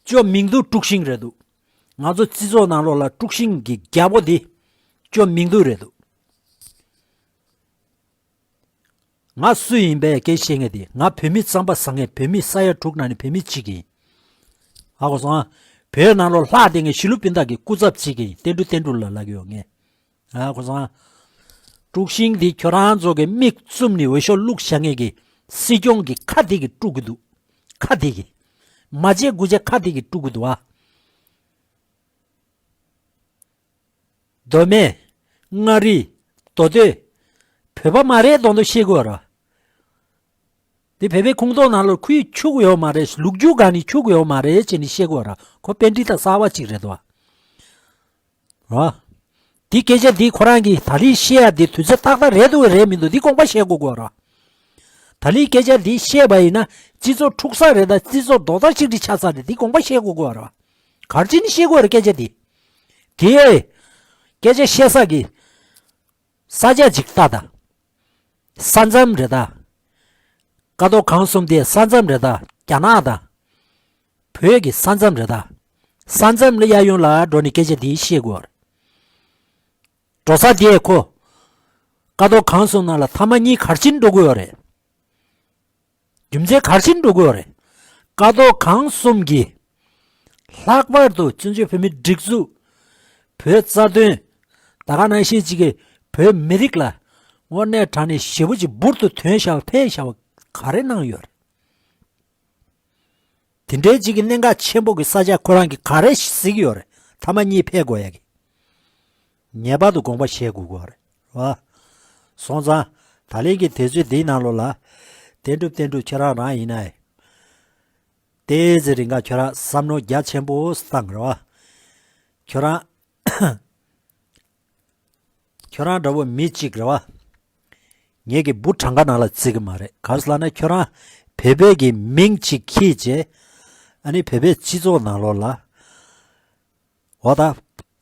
ཅོ་མིང་འདུག་དཀྲུག་ཤིང་རེད་འདུག་ང་ཚོ་སྤྱི་ཚོགས་ནང་ལོགས་ལ་དཀྲུག་ཤིང་གི་རྒྱལ་པོ་འདི་ཅོ་མིང་འདུག་རེད་འདུག་ང་སུ་ཡིན་པས་སྐད་བཤད་མཁན་དེ། ང་བོད་མི་རྩམ་པ་ཟ་མཁན། བོད་མི་ས་ཡ་དྲུག་ནང་ནས་བོད་མི་གཅིག་ཡིན། ཧ་གོ་སོང་ཨ། བོད་ནང་ལོགས་ལྷག་བསྡད་མཁན་ཞི་ལུ་སྤུན་ཟླ་གི་སྐུ་ཚབ་གཅིག་ཡིན། བསྟན་འགྲོ་བསྟན་འགྲོ་ལ་ལབ་ཀྱི་ཡོད་ངས། ཧ་གོ་སོང་ཨ། དཀྲུག་ཤིང་འདི་ཁྱོད་རང་ཚོ་གི་མིག་བཙུམ་ནས་འོས་ཤོག་བླུགས་བཞག་མཁན་གི་སྲིད་སྐྱོང་གི་ཁ་དེ་གིས་དཀྲུག་གི་འདུག་ཁ་དེ་གིས། མ་བརྗེད་དགུ་བརྗེད་ཁ་དེ་གིས་དཀྲུག་གི་འདུག་ཨ། མདོ་སྨད། མངའ་རིས། མདོ་སྟོད། བོད་པ་མ་རེད་མདོག་མདོག་བཤད་དགོས་ར། འདི་བོད་པའི་ཁོངས་གཏོགས་ནང་ལ་ཁུར་ཆུག་ཡོད་མ་རེད། ལུག་རྒྱུག་ག་ནི་ཆུག་ཡོད་མ་རེད་ཅེས་ནི་བཤད་དགོས་ར། ཁོ་པཎྜི་ཏ་གསར་བ་ཅིག་རེད་དོ། ར། འདི་སྐད་ཆ་འདི་ཁོ་རང་གིས་ད་རེས་བཤད་ཡ་འདི་དུས་ཚོད་ཏག་ཏག་རེད་འདུག་རེད་མི་འདུག་འདི་དགོངས་པ་བཞེས་དགོས་དགོས་ར། ད་ལིའི་སྐད་ཆ་འདི་བཤད་པ་ཡིན་ན་སྤྱི་ཚོགས་འཁྲུག་ས་རེད་ད། སྤྱི་ཚོགས་རྡོག་རྩ་གཅིག་སྒྲིལ་ཆགས་ས་རེད། འདི་དགོངས་པ་བཞེས་དགོས་དགོས་ར། ག་རེ་བྱས་ནས་བཤད་དགོས་ར་སྐད་ཆ་འདི། དེ་སྐད་ཆ་བཤད་ས་གི་ས་ཆ་ཅིག་ལྟ་ད། ས་མཚམས་རེད་ད། ཀ་རྡོ་གངས་གསུམ་དེ་ས་མཚམས་རེད་ད། རྒྱ་ནག་དང་བོད་ཀྱི་ས་མཚམས་རེད་ད། ས་མཚམས་ལ་གཡས་གཡོན་ལ་འགྲོ་ནས་སྐད་ཆ་འདི་བཤད་དགོས་རེད། འགྲོ་ས་དེ་ཁོ། ཀ་རྡོ་གངས་གསུམ་ནང་ལ་ཐ་མ་གཉིས་ག་རེ་བྱས་ནས་འགྲོ་དགོས་ཡོད་རེད། རྒྱུ་མཚན་ག་རེ་བྱས་ནས་འགྲོ་དགོས་ཡོད་རེད། ཀ་རྡོ་གངས་གསུམ་གྱི་ལྷག་པར་དུ་བཙན་བྱོལ་བོད་མིའི་སྒྲིག་འཛུགས། བོད་རྩ་དོན། ད་ག་ནང་བཞིན་གཅིག་གིས་བོད་མི་རིགས་ལ་དངོས་གནས་དྲང་གནས་ཞེ་པོ་ཅིག་འབུར་དུ་ཐོན་བཞག་པ་ཕན་བཞག་པ་ག་རེ་གནང་ཡོད་རེད། དེ་འདྲའི་གཅིག་གི་གནད་འགག་ཆེན་པོ་གི་ས་ཆ་ཁོ་རང་གིས་ག་རེ་གཟིགས་ཡོད་རེད། ཐ་མ་གཉིས་ཕེབས་དགོས་ཡ་གི། ངེས་པར་དུ་དགོངས་པ་བཞེས་དགོས་ཀྱི་རེད་བ། སོང་ཙང་ད་ལན་གྱི་དུས་ཚོད་འདིའི་ནང་ལོགས་ལ། བསྟན་གྲུབ་བསྟན་གྲུབ་ཁྱེད་རང་རང་ཡིན་ན། ཏོག་ཙམ་རིང་ག་ཁྱོད་རང་བསམ་བློ་རྒྱ་ཆེན་པོ་བཏང་རེད་བ། ཁྱོད་རང་ཁྱོད་རང་འདྲ་བོ་མི་གཅིག་རེད་བ། ངེད་ཀྱི་འབུ་གྲངས་ཀ་ནང་ལ་བརྩི་གི་མ་རེད། ག་རེ་ཟེར་ལབ་ན་ཁྱོད་རང་བོད་པའི་གི་མིང་གཅིག་ཁྱེར་བྱས། ཨ་ནི་བོད་པའི་སྤྱི་ཚོགས་ནང་ལོགས་ལ། འོ་ད།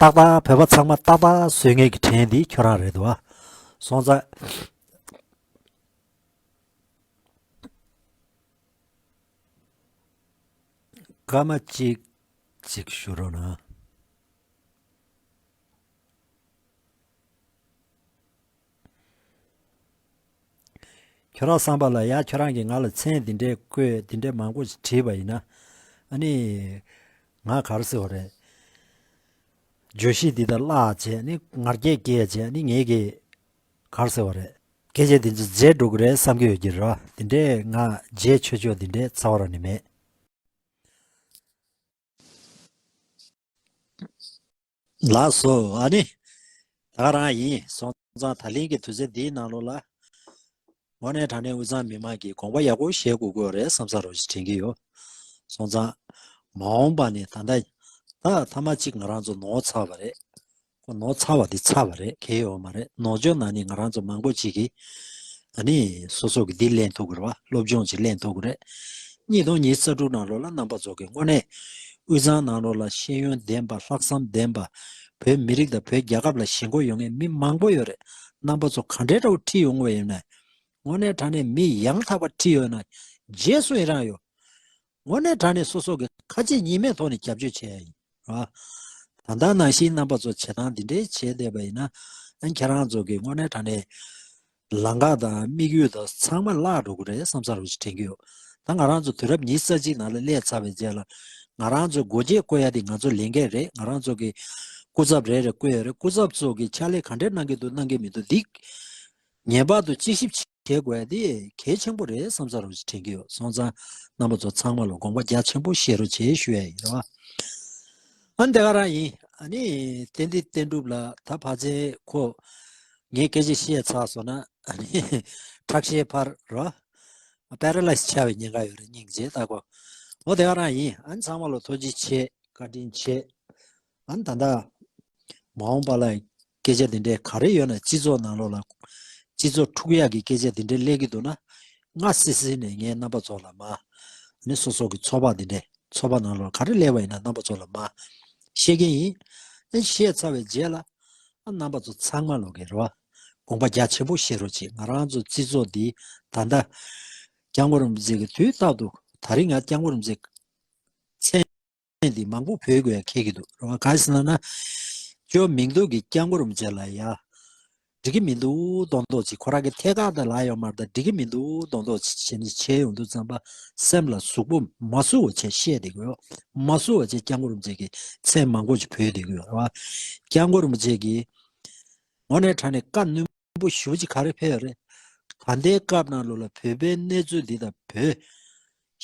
ཏག་ཏག་བོད་པ་ཚང་མ་ཏག་ཏག་བཟོ་མཁན་གྱི་བྲན་འདི་ཁྱོད་རང་རེད་འདུག་བ། སོང་ཙང་། སྐར་མ་གཅིག་གཅིག་ཞུ་རོགས་གནང་། ཁྱོད་རང་བསམ་པ་ལ་ཡ་ཁྱོད་རང་གིས་ང་ལ་མཚན་འདི་འདྲའི་བཀོད་འདི་འདྲའི་མང་པོ་ཞིག་བྲིས་པ་ཡིན་ན། ཨ་ནི། ང་ག་རེ་ཟེར་བ་རེད། བརྗོད་གཞི་འདི་དག་བརླག་བྱས་ནི་ང་རྒྱལ་སྐྱེས་བྱས་ནི་ངེད་ཀྱི་ག་རེ་ཟེར་བ་རེད། སྐད་ཆ་འདི་ཚོ་བརྗེད་འགྲོ་གི་རེད་བསམ་གྱི་ཡོད་ཀྱི་རེད་བ། འདི་འདྲའི་ང་རྗེས་ཆོད་ཆོད་འདི་འདྲའི་རྩ་བ་རང་ནས་མེད། ལགས་སོ། ཨ་ནི། ད་ག་རང་ཡིན། སོང་ཙང་ད་ལན་གྱི་དུས་ཚོད་འདིའི་ནང་ལོགས་ལ། དངོས་གནས་དྲང་གནས་དབུས་གཙང་མི་མང་གིས་དགོངས་པ་ཡག་པོ་བཞེས་དགོས་ཀྱི་ཡོད་རེད་བསམ་ས་རོགས་ཞེས་དྲན་གྱི་ཡོད། སོང་ཙང་། མ་འོངས་པ་ནས་ད་ལྟ། ད་ཐ་མ་གཅིག་ང་རང་ཚོ་ནོར་ཚར་བ་རེད། ཁོ་ནོར་ཚར་བ་དེ་ཚར་བ་རེད། གལ་ཡོད་མ་རེད། ནོར་བཅོས་ནང་ནས་ང་རང་ཚོ་མང་པོ་ཅིག་གིས། ཨ་ནི་སོ་སོ་གི་འདི་ལེན་ཐུབ་ཀྱི་རེད་བ། སློབ་སྦྱོང་ཅིག་ལེན་ཐུབ་ཀྱི་རེད། ཉིས་སྟོང་ཉི་ཤུ་རྩ་དྲུག་ནང་ལོགས་ལ་རྣམ་པ་ཚོ་གིས་དངོས་གནས་དབུས་གཙང་ནང་ལོགས་ལ་ཤེས་ཡོན་ལྡན་པ། ལྷག་བསམ་ལྡན་པ། བོད་མི་རིགས་དང་བོད་རྒྱལ་ཁབ་ལ་ཞེན་ཁོག་ཡོད་མཁན་མི་མང་པོ་ཡོད་རེད། རྣམ་པ་ཚོ་ག་འདྲའི་འདྲ་བོ་ཁྲིད་ཡོང་བ་ཡིན་ན། དངོས་གནས་དྲང་གནས་མི་ཡང་དག་པ་ཁྲིད་ཡོད་ན་རྗེས་སུ་ཡི་རང་ཡོད། དངོས་གནས་དྲང་གནས་སོ་སོ་གི་ཁ་ལྕེ་ཉི་མའི་ཐོག་ནས་རྒྱབ་སྐྱོར་བྱས་ཡ་ཡིན། ར། ད་ལྟ་ནང་བཞིན་རྣམ་པ་ཚོ་བྱེད་སྟངས་འདི་འདྲའི་བྱས་བསྡད་པ་ཡིན་ན། ཨ་ཁྱེད་རང་ཚོ་གི་དངོས་གནས་དྲང་གནས་ལམ་ཁ་དང་དམིགས་ཡུལ་དང་ཚང་མ་བརླག་འགྲོ་གི་རེད་བསམ་ས་རོགས་ཞེས་དྲན་གྱི་ཡོད། ད་ང་རང་ཚོ་དུས་རབས་ཉི་ཤུ་རྩ་གཅིག་ནང་ལ་སླེབས་ཚར་བའི་རྗེས་ལ། ང་རང་ཚོའི་སྒོ་འབྱེད་བསྐོ་ཡ་དེ་ང་ཚོ་ལས་འགན་རེད། ང་རང་ཚོ་གི་སྐུ་ཚབ་རེ་རེ་བསྐོ་ཡ་རེད། སྐུ་ཚབ་ཚོ་གི་ཕྱག་ལས་ག་འདྲས་གནང་གི་འདུག་གནང་གི་མི་འདུག་འདི་ངེས་པར་དུ་དཔྱད་ཞིབ་ བྱེད་དགོས་དེ་གལ་ཆེན་པོ་རེད་བསམ་ས་རུ་དྲན་གྱི་ཡོད། སོང་ཙང་རྣམ་པ་ཚོ་ཚང་མ་ལ་དགོངས་པ་རྒྱ་ཆེན་པོ་བཞེས་རོགས་བྱེད་ཞུ་ཡ་ཡིན་རེད་བ། ཨ་ནི་དེ་ག་རང་ཡིན། ཨ་ནི་བསྟན་འདི་བསྟན་གྲུབ་ལགས་ད་ཕལ་ཆེར་ཁོ་ངས་སྐད་ཆ་བཤད་ཚར་སོང་ན་ཨ་ནི་ཁྲག་ཤེད་འཕར་རོ། པེ་ར་ལའིས་ཆགས་པའི་ཉེན་ཁ་ཡོད་རེད་སྙིང་རྗེ་ལྟ་གོ། འོ་དེ་ག་རང་ཡིན། ཨ་ནི་ཚང་མ་ལ་ཐུགས་རྗེ་ཆེ། བཀའ་དྲིན་ཆེ། ཨ་ནི་ད་ལྟ་མ་འོངས་པ་ལ་སྐད་ཆ་འདི་འདྲའི་ག་རེ་ཡོད་ན་སྤྱི་ཚོགས་ནང་ལོགས་ལ་སྤྱི་ཚོགས་འཁྲུག་ཡག་གི་སྐད་ཆ་འདི་འདྲའི་སླེབས་ཀྱི་འདུག་ན་སྔ་སི་སི་ནས་ངས་རྣམ་པ་ཚོ་ལ་མ་ནི་སོ་སོ་གི་ཚོགས་པ་འདི་འདྲའི་ཚོགས་པ་ནང་ལོགས་ག་རེ་སླེབས་པ་ཡིན་ན་རྣམ་པ་ཚོ་ལ་མ་བཤད་ཀྱི་ཡིན། ཨ་ནི་བཤད་ཚར་བའི་རྗེས་ལ་ཨ་རྣམ་པ་ཚོ་ཚང་མ་ལོག་གི་རེད་བ། དགོངས་པ་རྒྱ་ཆེན་པོ་བཞེས་རོགས་གྱིས། ང་རང་ཚོ་སྤྱི་ཚོགས་འདི་ད་ལྟ་སྐྱབས་མགོན་རིན་པོ་ཆེ་གི་དུས་རྟག་ཏུ་ད་རིང་ང་སྐྱབས་མགོན་རིན་པོ་ཆེ་མཚན་འདི་མང་པོ་བོས་དགོས་ཡ་ཁེལ་གྱི་འདུག་རེད་བ། གང་ཡིན་ཟེར་ན་ན་ཅོ་མིང་འདུག་གི་སྐྱབས་མགོན་རིན་པོ་ཆེ་ལ་ཡ་འགྲིག་གི་མི་འདུག་མདོག་མདོག་ཅིག་ཁོ་རང་གི་ཐད་ཀར་དུ་ལབ་ཡོད་མ་རེད། ད་འགྲིག་གི་མི་འདུག་མདོག་མདོག་ཅིག་བྱས་ནས་བྱས་ཡོང་དུས་ཙམ་པ་སེམས་ལ་ཟུག་པོ་མ་ཟུག་པ་བྱས་བཤད་བསྡད་ཀྱི་ཡོད། མ་ཟུག་པ་བྱས་སྐྱབས་མགོན་རིན་པོ་ཆེ་གི་མཚན་མང་པོ་ཅིག་བོས་བསྡད་ཀྱི་ཡོད་རེད་བ། སྐྱབས་མགོན་རིན་པོ་ཆེ་གིས་དངོས་གནས་དྲང་གནས་བཀའ་གནོན་པོ་ཞེ་པོ་ཅིག་ག་རེ་ཕེབས་ཡོད་རེད། ད་ལྟའི་སྐབས་ནང་ལོགས་ལ་བོད་པའི་གནས་ཚུལ་འདི་དང་བོད་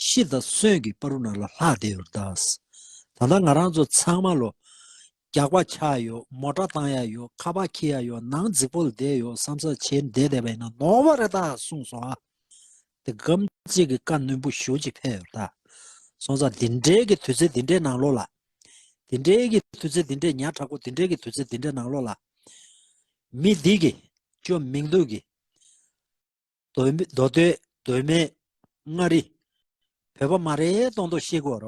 ཤི་དང་གསོན་གྱི་བར་དུ་ནང་ལ་ལྷག་བསྡད་ཡོད་རེད་ད། ད་ལྟ་ང་རང་ཚོ་ཚང་མ་ལོ་རྒྱག་པ་ཆགས་ཡོད། མོ་ཊ་བཏང་ཡ་ཡོད། ཁ་པར་འཁྱེར་ཡ་ཡོད། ནང་རྫིག་པོ་ལ་བསྡད་ཡོད་བསམ་ས་བྱས་བསྡད་བསྡད་པ་ཡིན་ན་ནོར་བ་རེད་ད་གསུངས་སོང་ཨ། དེ་སྒམ་གཅིག་གི་བཀའ་གནོན་པོ་ཞེ་པོ་ཅིག་ཕེབས་ཡོད་ད། སོང་ཙང་འདི་འདྲའི་གི་དུས་ཚོད་འདི་འདྲའི་ནང་ལོགས་ལ། འདི་འདྲའི་གི་དུས་ཚོད་འདི་འདྲའི་ཉག་ཕྲ་པོ་འདི་འདྲའི་གི་དུས་ཚོད་འདི་འདྲའི་ནང་ལོགས་ལ། མི་འདི་གི་ཅོ་མིང་འདུག་གི་མདོ་མདོ་སྟོད་མདོ་སྨད་མངའ་རིས། བོད་པ་མ་རེད་མདོག་མདོག་བཤད་དགོས་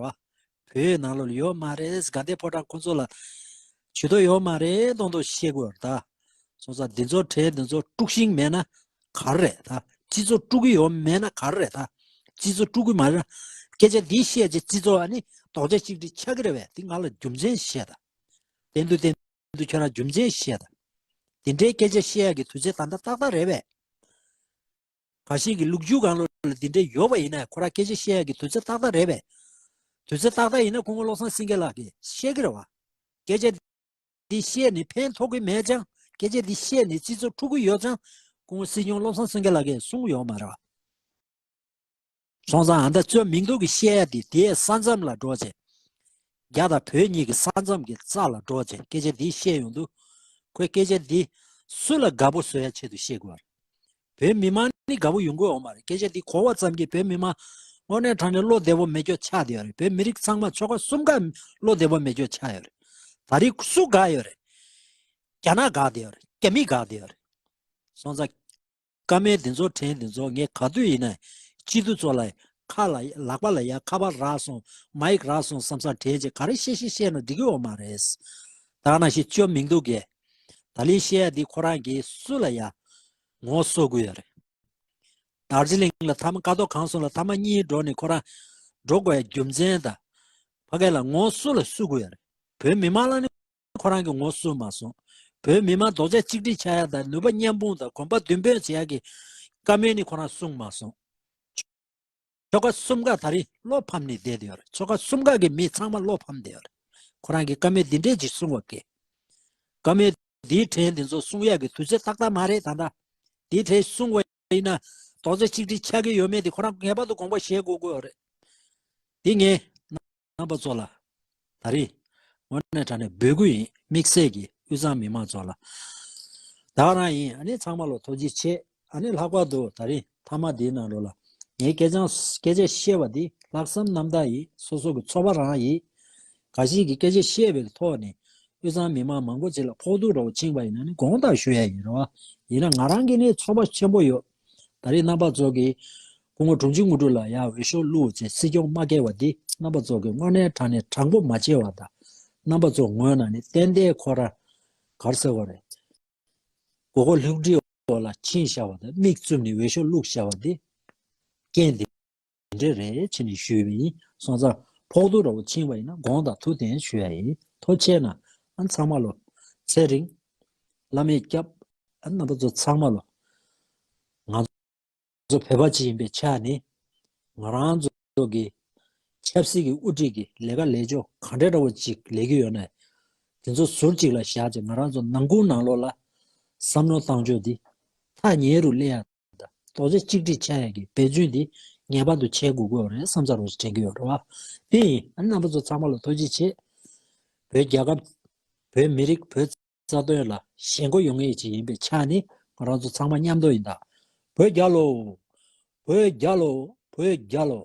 རེད་བ། བོད་ནང་ལོགས་ལ་ཡོད་མ་རེད། དགའ་ལྡན་ཕོ་བྲང་ཁོ་ཚོ་ལ་ཇུས་གཏོགས་ཡོད་མ་རེད་མདོག་མདོག་བཤད་དགོས་རེད་ད། སོང་ཙང་འདི་ཚོ་གྲས་འདི་ཚོ་དཀྲུག་ཤིང་མེད་ན་ག་རེ་རེད་ད། སྤྱི་ཚོགས་དཀྲུག་གི་ཡོད་མེད་ན་ག་རེ་རེད་ད། སྤྱི་ཚོགས་དཀྲུག་གི་མ་རེད་ན། སྐད་ཆ་འདི་བཤད་རྗེས་སྤྱི་ཚོགས་ཨ་ནི་རྡོག་རྩ་གཅིག་སྒྲིལ་ཆགས་ཀྱི་རེད་བས། འདི་ང་ལ་རྒྱུ་མཚན་བཤད་ད། བསྟན་དུས་བསྟན་དུས་ཁྱོད་རང་རྒྱུ་མཚན་བཤད་ད། དེ་འདྲའི་སྐད་ཆ་བཤད་ཡག་གི་དུས་ཚོད་ད་ལྟ་ཏག་ཏག་རེད་པས། གང་ཞིག་གི་ལོ་རྒྱུས་སྒང་ལོགས་ལ་དེ་འདྲའི་ཡོད་པ་ཡིན་ན་ཁོ་རང་སྐད་ཆ་བཤད་ཡག་གི་དུས་ཚོད་ཏག་ཏག་རེད་པས། དུས་ཚོད་ཏག་ཏག་ཡིན་ན་སྐུ་ངོ་བློ་བཟང་སེང་གེ་ལགས་ཀྱིས་བཤད་ཀྱི་རེད་བ། སྐད་ཆ་འདི་བཤད་ནས་ཕན་ཐོགས་ཀྱི་མེད་ཅང་། སྐད་ཆ་འདི་བཤད་ནས་སྤྱི་ཚོགས་འཁྲུག་གི་ཡོད་ཅང་། སྐུ་ངོ་སྲིད་སྐྱོང་བློ་བཟང་སེང་གེ་ལགས་ཀྱིས་གསུངས་ཡོད་མ་རེད་བ། སོང་ཙང་ཨ་མདའ་ཅོ་མིང་འདུག་གི་བཤད་ཡ་དེ་དེའི་ས་མཚམས་ལ་འགྲོ་བྱས། རྒྱ་དང་བོད་གཉིས་ཀྱི་ས་མཚམས་ཀྱི་རྩ་ལ་འགྲོ་བྱས་སྐད་ཆ་འདི་བཤད་ཡོང་དུས། ཁོས་སྐད་ཆ་འདི་སུ་ལ་དགའ་པོ་བཟོ་ཡ་ཆེད་དུ་བཤད་དགོས་པ་རེད། བོད་མི་མང་ནི་དགའ་པོ་ཡོང་གི་ཡོད་མ་རེད། སྐད་ཆ་འདི་གོ་བ་ཙམ་གྱིས་བོད་མི་མང་དངོས་གནས་དྲང་གནས་བློ་བདེ་པོ་མེད་སྐྱོ་ཆགས་བསྡད་ཡོད་རེད། བོད་མི་རིགས་ཚང་མ་ཆོལ་ཁ་གསུམ་ཀ་བློ་བདེ་པོ་མེད་སྐྱོ་ཆགས་ཡོད་རེད། ད་རེས་སུ་དགའ་ཡོད་རེད། རྒྱ་ནག་དགའ་བསྡད་ཡོད་རེད། རྒྱ་མི་དགའ་བསྡད་ཡོད་རེད། སོང་ཙང་། བཀའ་མོལ་འདི་ཚོ་དྲན་འདི་ཚོ་ངས་ག་དུས་ཡིན་ན་སྤྱི་འཐུས་ཚོ་ལ་ཁ་ལ་ལག་པ་ལ་ཡ་ཁ་པར་རག་སོང་། མའིག་རག་སོང་བསམ་བསམ་དྲན་བྱས་ག་རེ་བཤད་བཤད་བཤད་ན་འགྲིག་གི་ཡོད་མ་རེད། ད་ག་ནང་བཞིན་ཅོ་མིང་འདུག་གས། ད་ལན་བཤད་ཡ་འདི་ཁོ་རང་གིས་སུ་ལ་ཡ་ངོ་སོ་དགོས་ཡ་རེད། དར་ཇི་ལིང་ལ་ཐ་མ་ཀ་རྡོ་གང་སོང་ལ་ཐ་མ་གཉིས་འགྲོ་ནས་ཁོ་རང་འགྲོ་དགོས་ཡ་རྒྱུ་མཚན་དང་། ཕ་གི་ལ་ངོ་སོ་ལ་སུ་དགོས་ཡ་རེད། བོད་མི་མང་ལ་ནི། ཁོ་རང་གིས་ངོ་སོ་མ་སོང་། བོད་མི་མང་རྡོག་རྩ་གཅིག་སྒྲིལ་བྱ་ཡ་དང་ནུས་པ་མཉམ་སྤུངས་དང་གོམ་པ་མདུན་སྤོས་བྱེད་ཡ་གི་བཀའ་མོལ་ནི་ཁོ་རང་གསུངས་མ་སོང་། ཆོལ་ཁ་གསུམ་ཀ་ད་རིང་བློ་ཕམ་ནས་བསྡད་ཡོད་རེད། ཆོལ་ཁ་གསུམ་ཀ་གི་མི་ཚང་མ་བློ་ཕམ་བསྡད་ཡོད་རེད། ཁོ་རང་གིས་བཀའ་མོལ་འདི་འདྲས་ཅིག་གསུངས་པ་ཀྱེ། བཀའ་མོལ་འདིའི་དྲན་འདི་ཚོ་གསུང་ཡ་གི་དུས་ཚོད་ཏག་ཏག་མ་རེད་ད་ལྟ། འདིའི་དྲན་གསུང་བ་ཡིན་ན་རྡོག་རྩ་གཅིག་སྒྲིལ་ཆགས་ཀྱི་ཡོད་མེད་དེ་ཁོ་རང་ངེས་པར་དུ་དགོངས་པ་བཞེས་དགོས་ཀྱི་ཡོད་རེད། འདི་ངས། རྣམ་པ་ཚོ་ལ། ད་རེས། དངོས་གནས་དྲང་གནས་འབོད་སྐུལ་ཡིན། དམིགས་བསལ་གྱིས་དབུས་གཙང་མི་མང་ཚོ་ལ། ད་ག་རང་ཡིན། ཨ་ནི་ཚང་མ་ལ་ཐུགས་རྗེ་ཆེ། ཨ་ནི་ལྷག་པར་དུ་ད་རེས་མཐའ་མ་འདིའི་ནང་ལོགས་ལ། ངའི་སྐད་ཆ་སྐད་ཆ་བཤད་པ་འདི་ལྷག་བསམ་རྣམ་དག་ཡིན། སོ་སོ་གི་ཚོར་བ་རང་ཡིན། འགའ་ཞིག་གིས་སྐད་ཆ་བཤད་པའི་ཐོག་ནས་དབུས་གཙང་མི་མང་མང་པོ་ཅིག་ལ་ཕོག་ཐུག་འདྲ་བོ་ཕྱིན་པ་ཡིན་ན་ནི་དགོངས་དག་ཞུ་ཡ་ཡིན་རེད་བ། ཡིན་ན་ང་རང་གི་ནི་ཚོར་བ་ཆེན་པོ་ཡོད། ད་རེས་རྣམ་པ་ཚོ་གིས་སྐུ་ངོ་དྲུང་ཆེ་དངོས་གྲུབ་ལགས་ཡར་འོས་ཤོག་བླུགས་བྱས་སྲིད་སྐྱོང་མ་བཀལ་བ་འདི་རྣམ་པ་ཚོ་གིས་དངོས་གནས་དྲང་གནས་དྲང་པོ་མ་བྱས་པ་དང་། རྣམ་པ་ཚོ་ངོས་ནས་ནི་ཏན་ཏན་ཁོ་རང་ག་རེ་ཟེར་དགོས་རེད། མགོ་སྐོར་ལྷུག་སྒྲིལ་འོག་ལ་ཕྱིན་བཞག་པ་དང་མིག་བཙུམ་ནས་འོས་ཤོག་བླུགས་བཞག་པ་འདི་རྐྱེན་འདི་འདྲ་རེད་ཅེས་ནས་ཞུས་པ་ཡིན། སོང་ཙང་ཕོག་ཐུག་འདྲ་བོ་ཕྱིན་པ་ཡིན་ན་དགོངས་དག་ཐུགས་བདེན་ཞུ་ཡ་ཡིན། ཐུགས་རྗེ་གནང་། ཨ་ཚང་མ་ལོ་ཚེ་རིང་། བླ་མས་སྐྱབས། ཨ་རྣམ་པ་ཚོ་ཚང་མ་ལོ། ང་ཚོ་བོད་པ་ཅིག་ཡིན་པའི་ཆ་ནས་ང་རང་ཚོ་གི་ཆབ་སྲིད་ཀྱི་དབུ་ཁྲིད་ཀྱི་ལས་ཀ་ལས་ཕྱོགས་ག་འདྲ་འདྲ་བོ་ཅིག་ལས་ཀྱི་ཡོད་ན། དེ་ཚོ་ཟུར་གཅིག་ལ་བཞག་བྱས་ང་རང་ཚོ་ནང་ཁུལ་ནང་ལོགས་ལ་བསམ་བློ་བཏང་ཕྱོགས་འདི་ཐག་ཉེ་རུ་སླེབས་ཡ་དང་ རྡོག་རྩ་གཅིག་སྒྲིལ་བྱས་ཡག་གི་འབད་བརྩོན་འདི་ངེས་པར་དུ་བྱེད་དགོས་ཀྱི་ཡོད་རེད་བསམ་ཚར་བ་ཞིག་དྲན་གྱི་ཡོད་རེད་བ། དེ་ཡིན། ཨ་ནི་རྣམ་པ་ཚོ་ཚང་མ་ལ་ཐུགས་རྗེ་ཆེ། བོད་རྒྱལ་ཁབ། བོད་མི་རིགས། བོད་རྩ་དོན་ལ་ཞེན་ཁོག་ཡོང་མཁན་ཅིག་ཡིན་པའི་ཆ་ནས་ང་རང་ཚོ་ཚང་མ་མཉམ་དུ་ཡིན་ད། བོད་རྒྱལ་ལོ། བོད་རྒྱལ་ལོ། བོད་རྒྱལ་ལོ།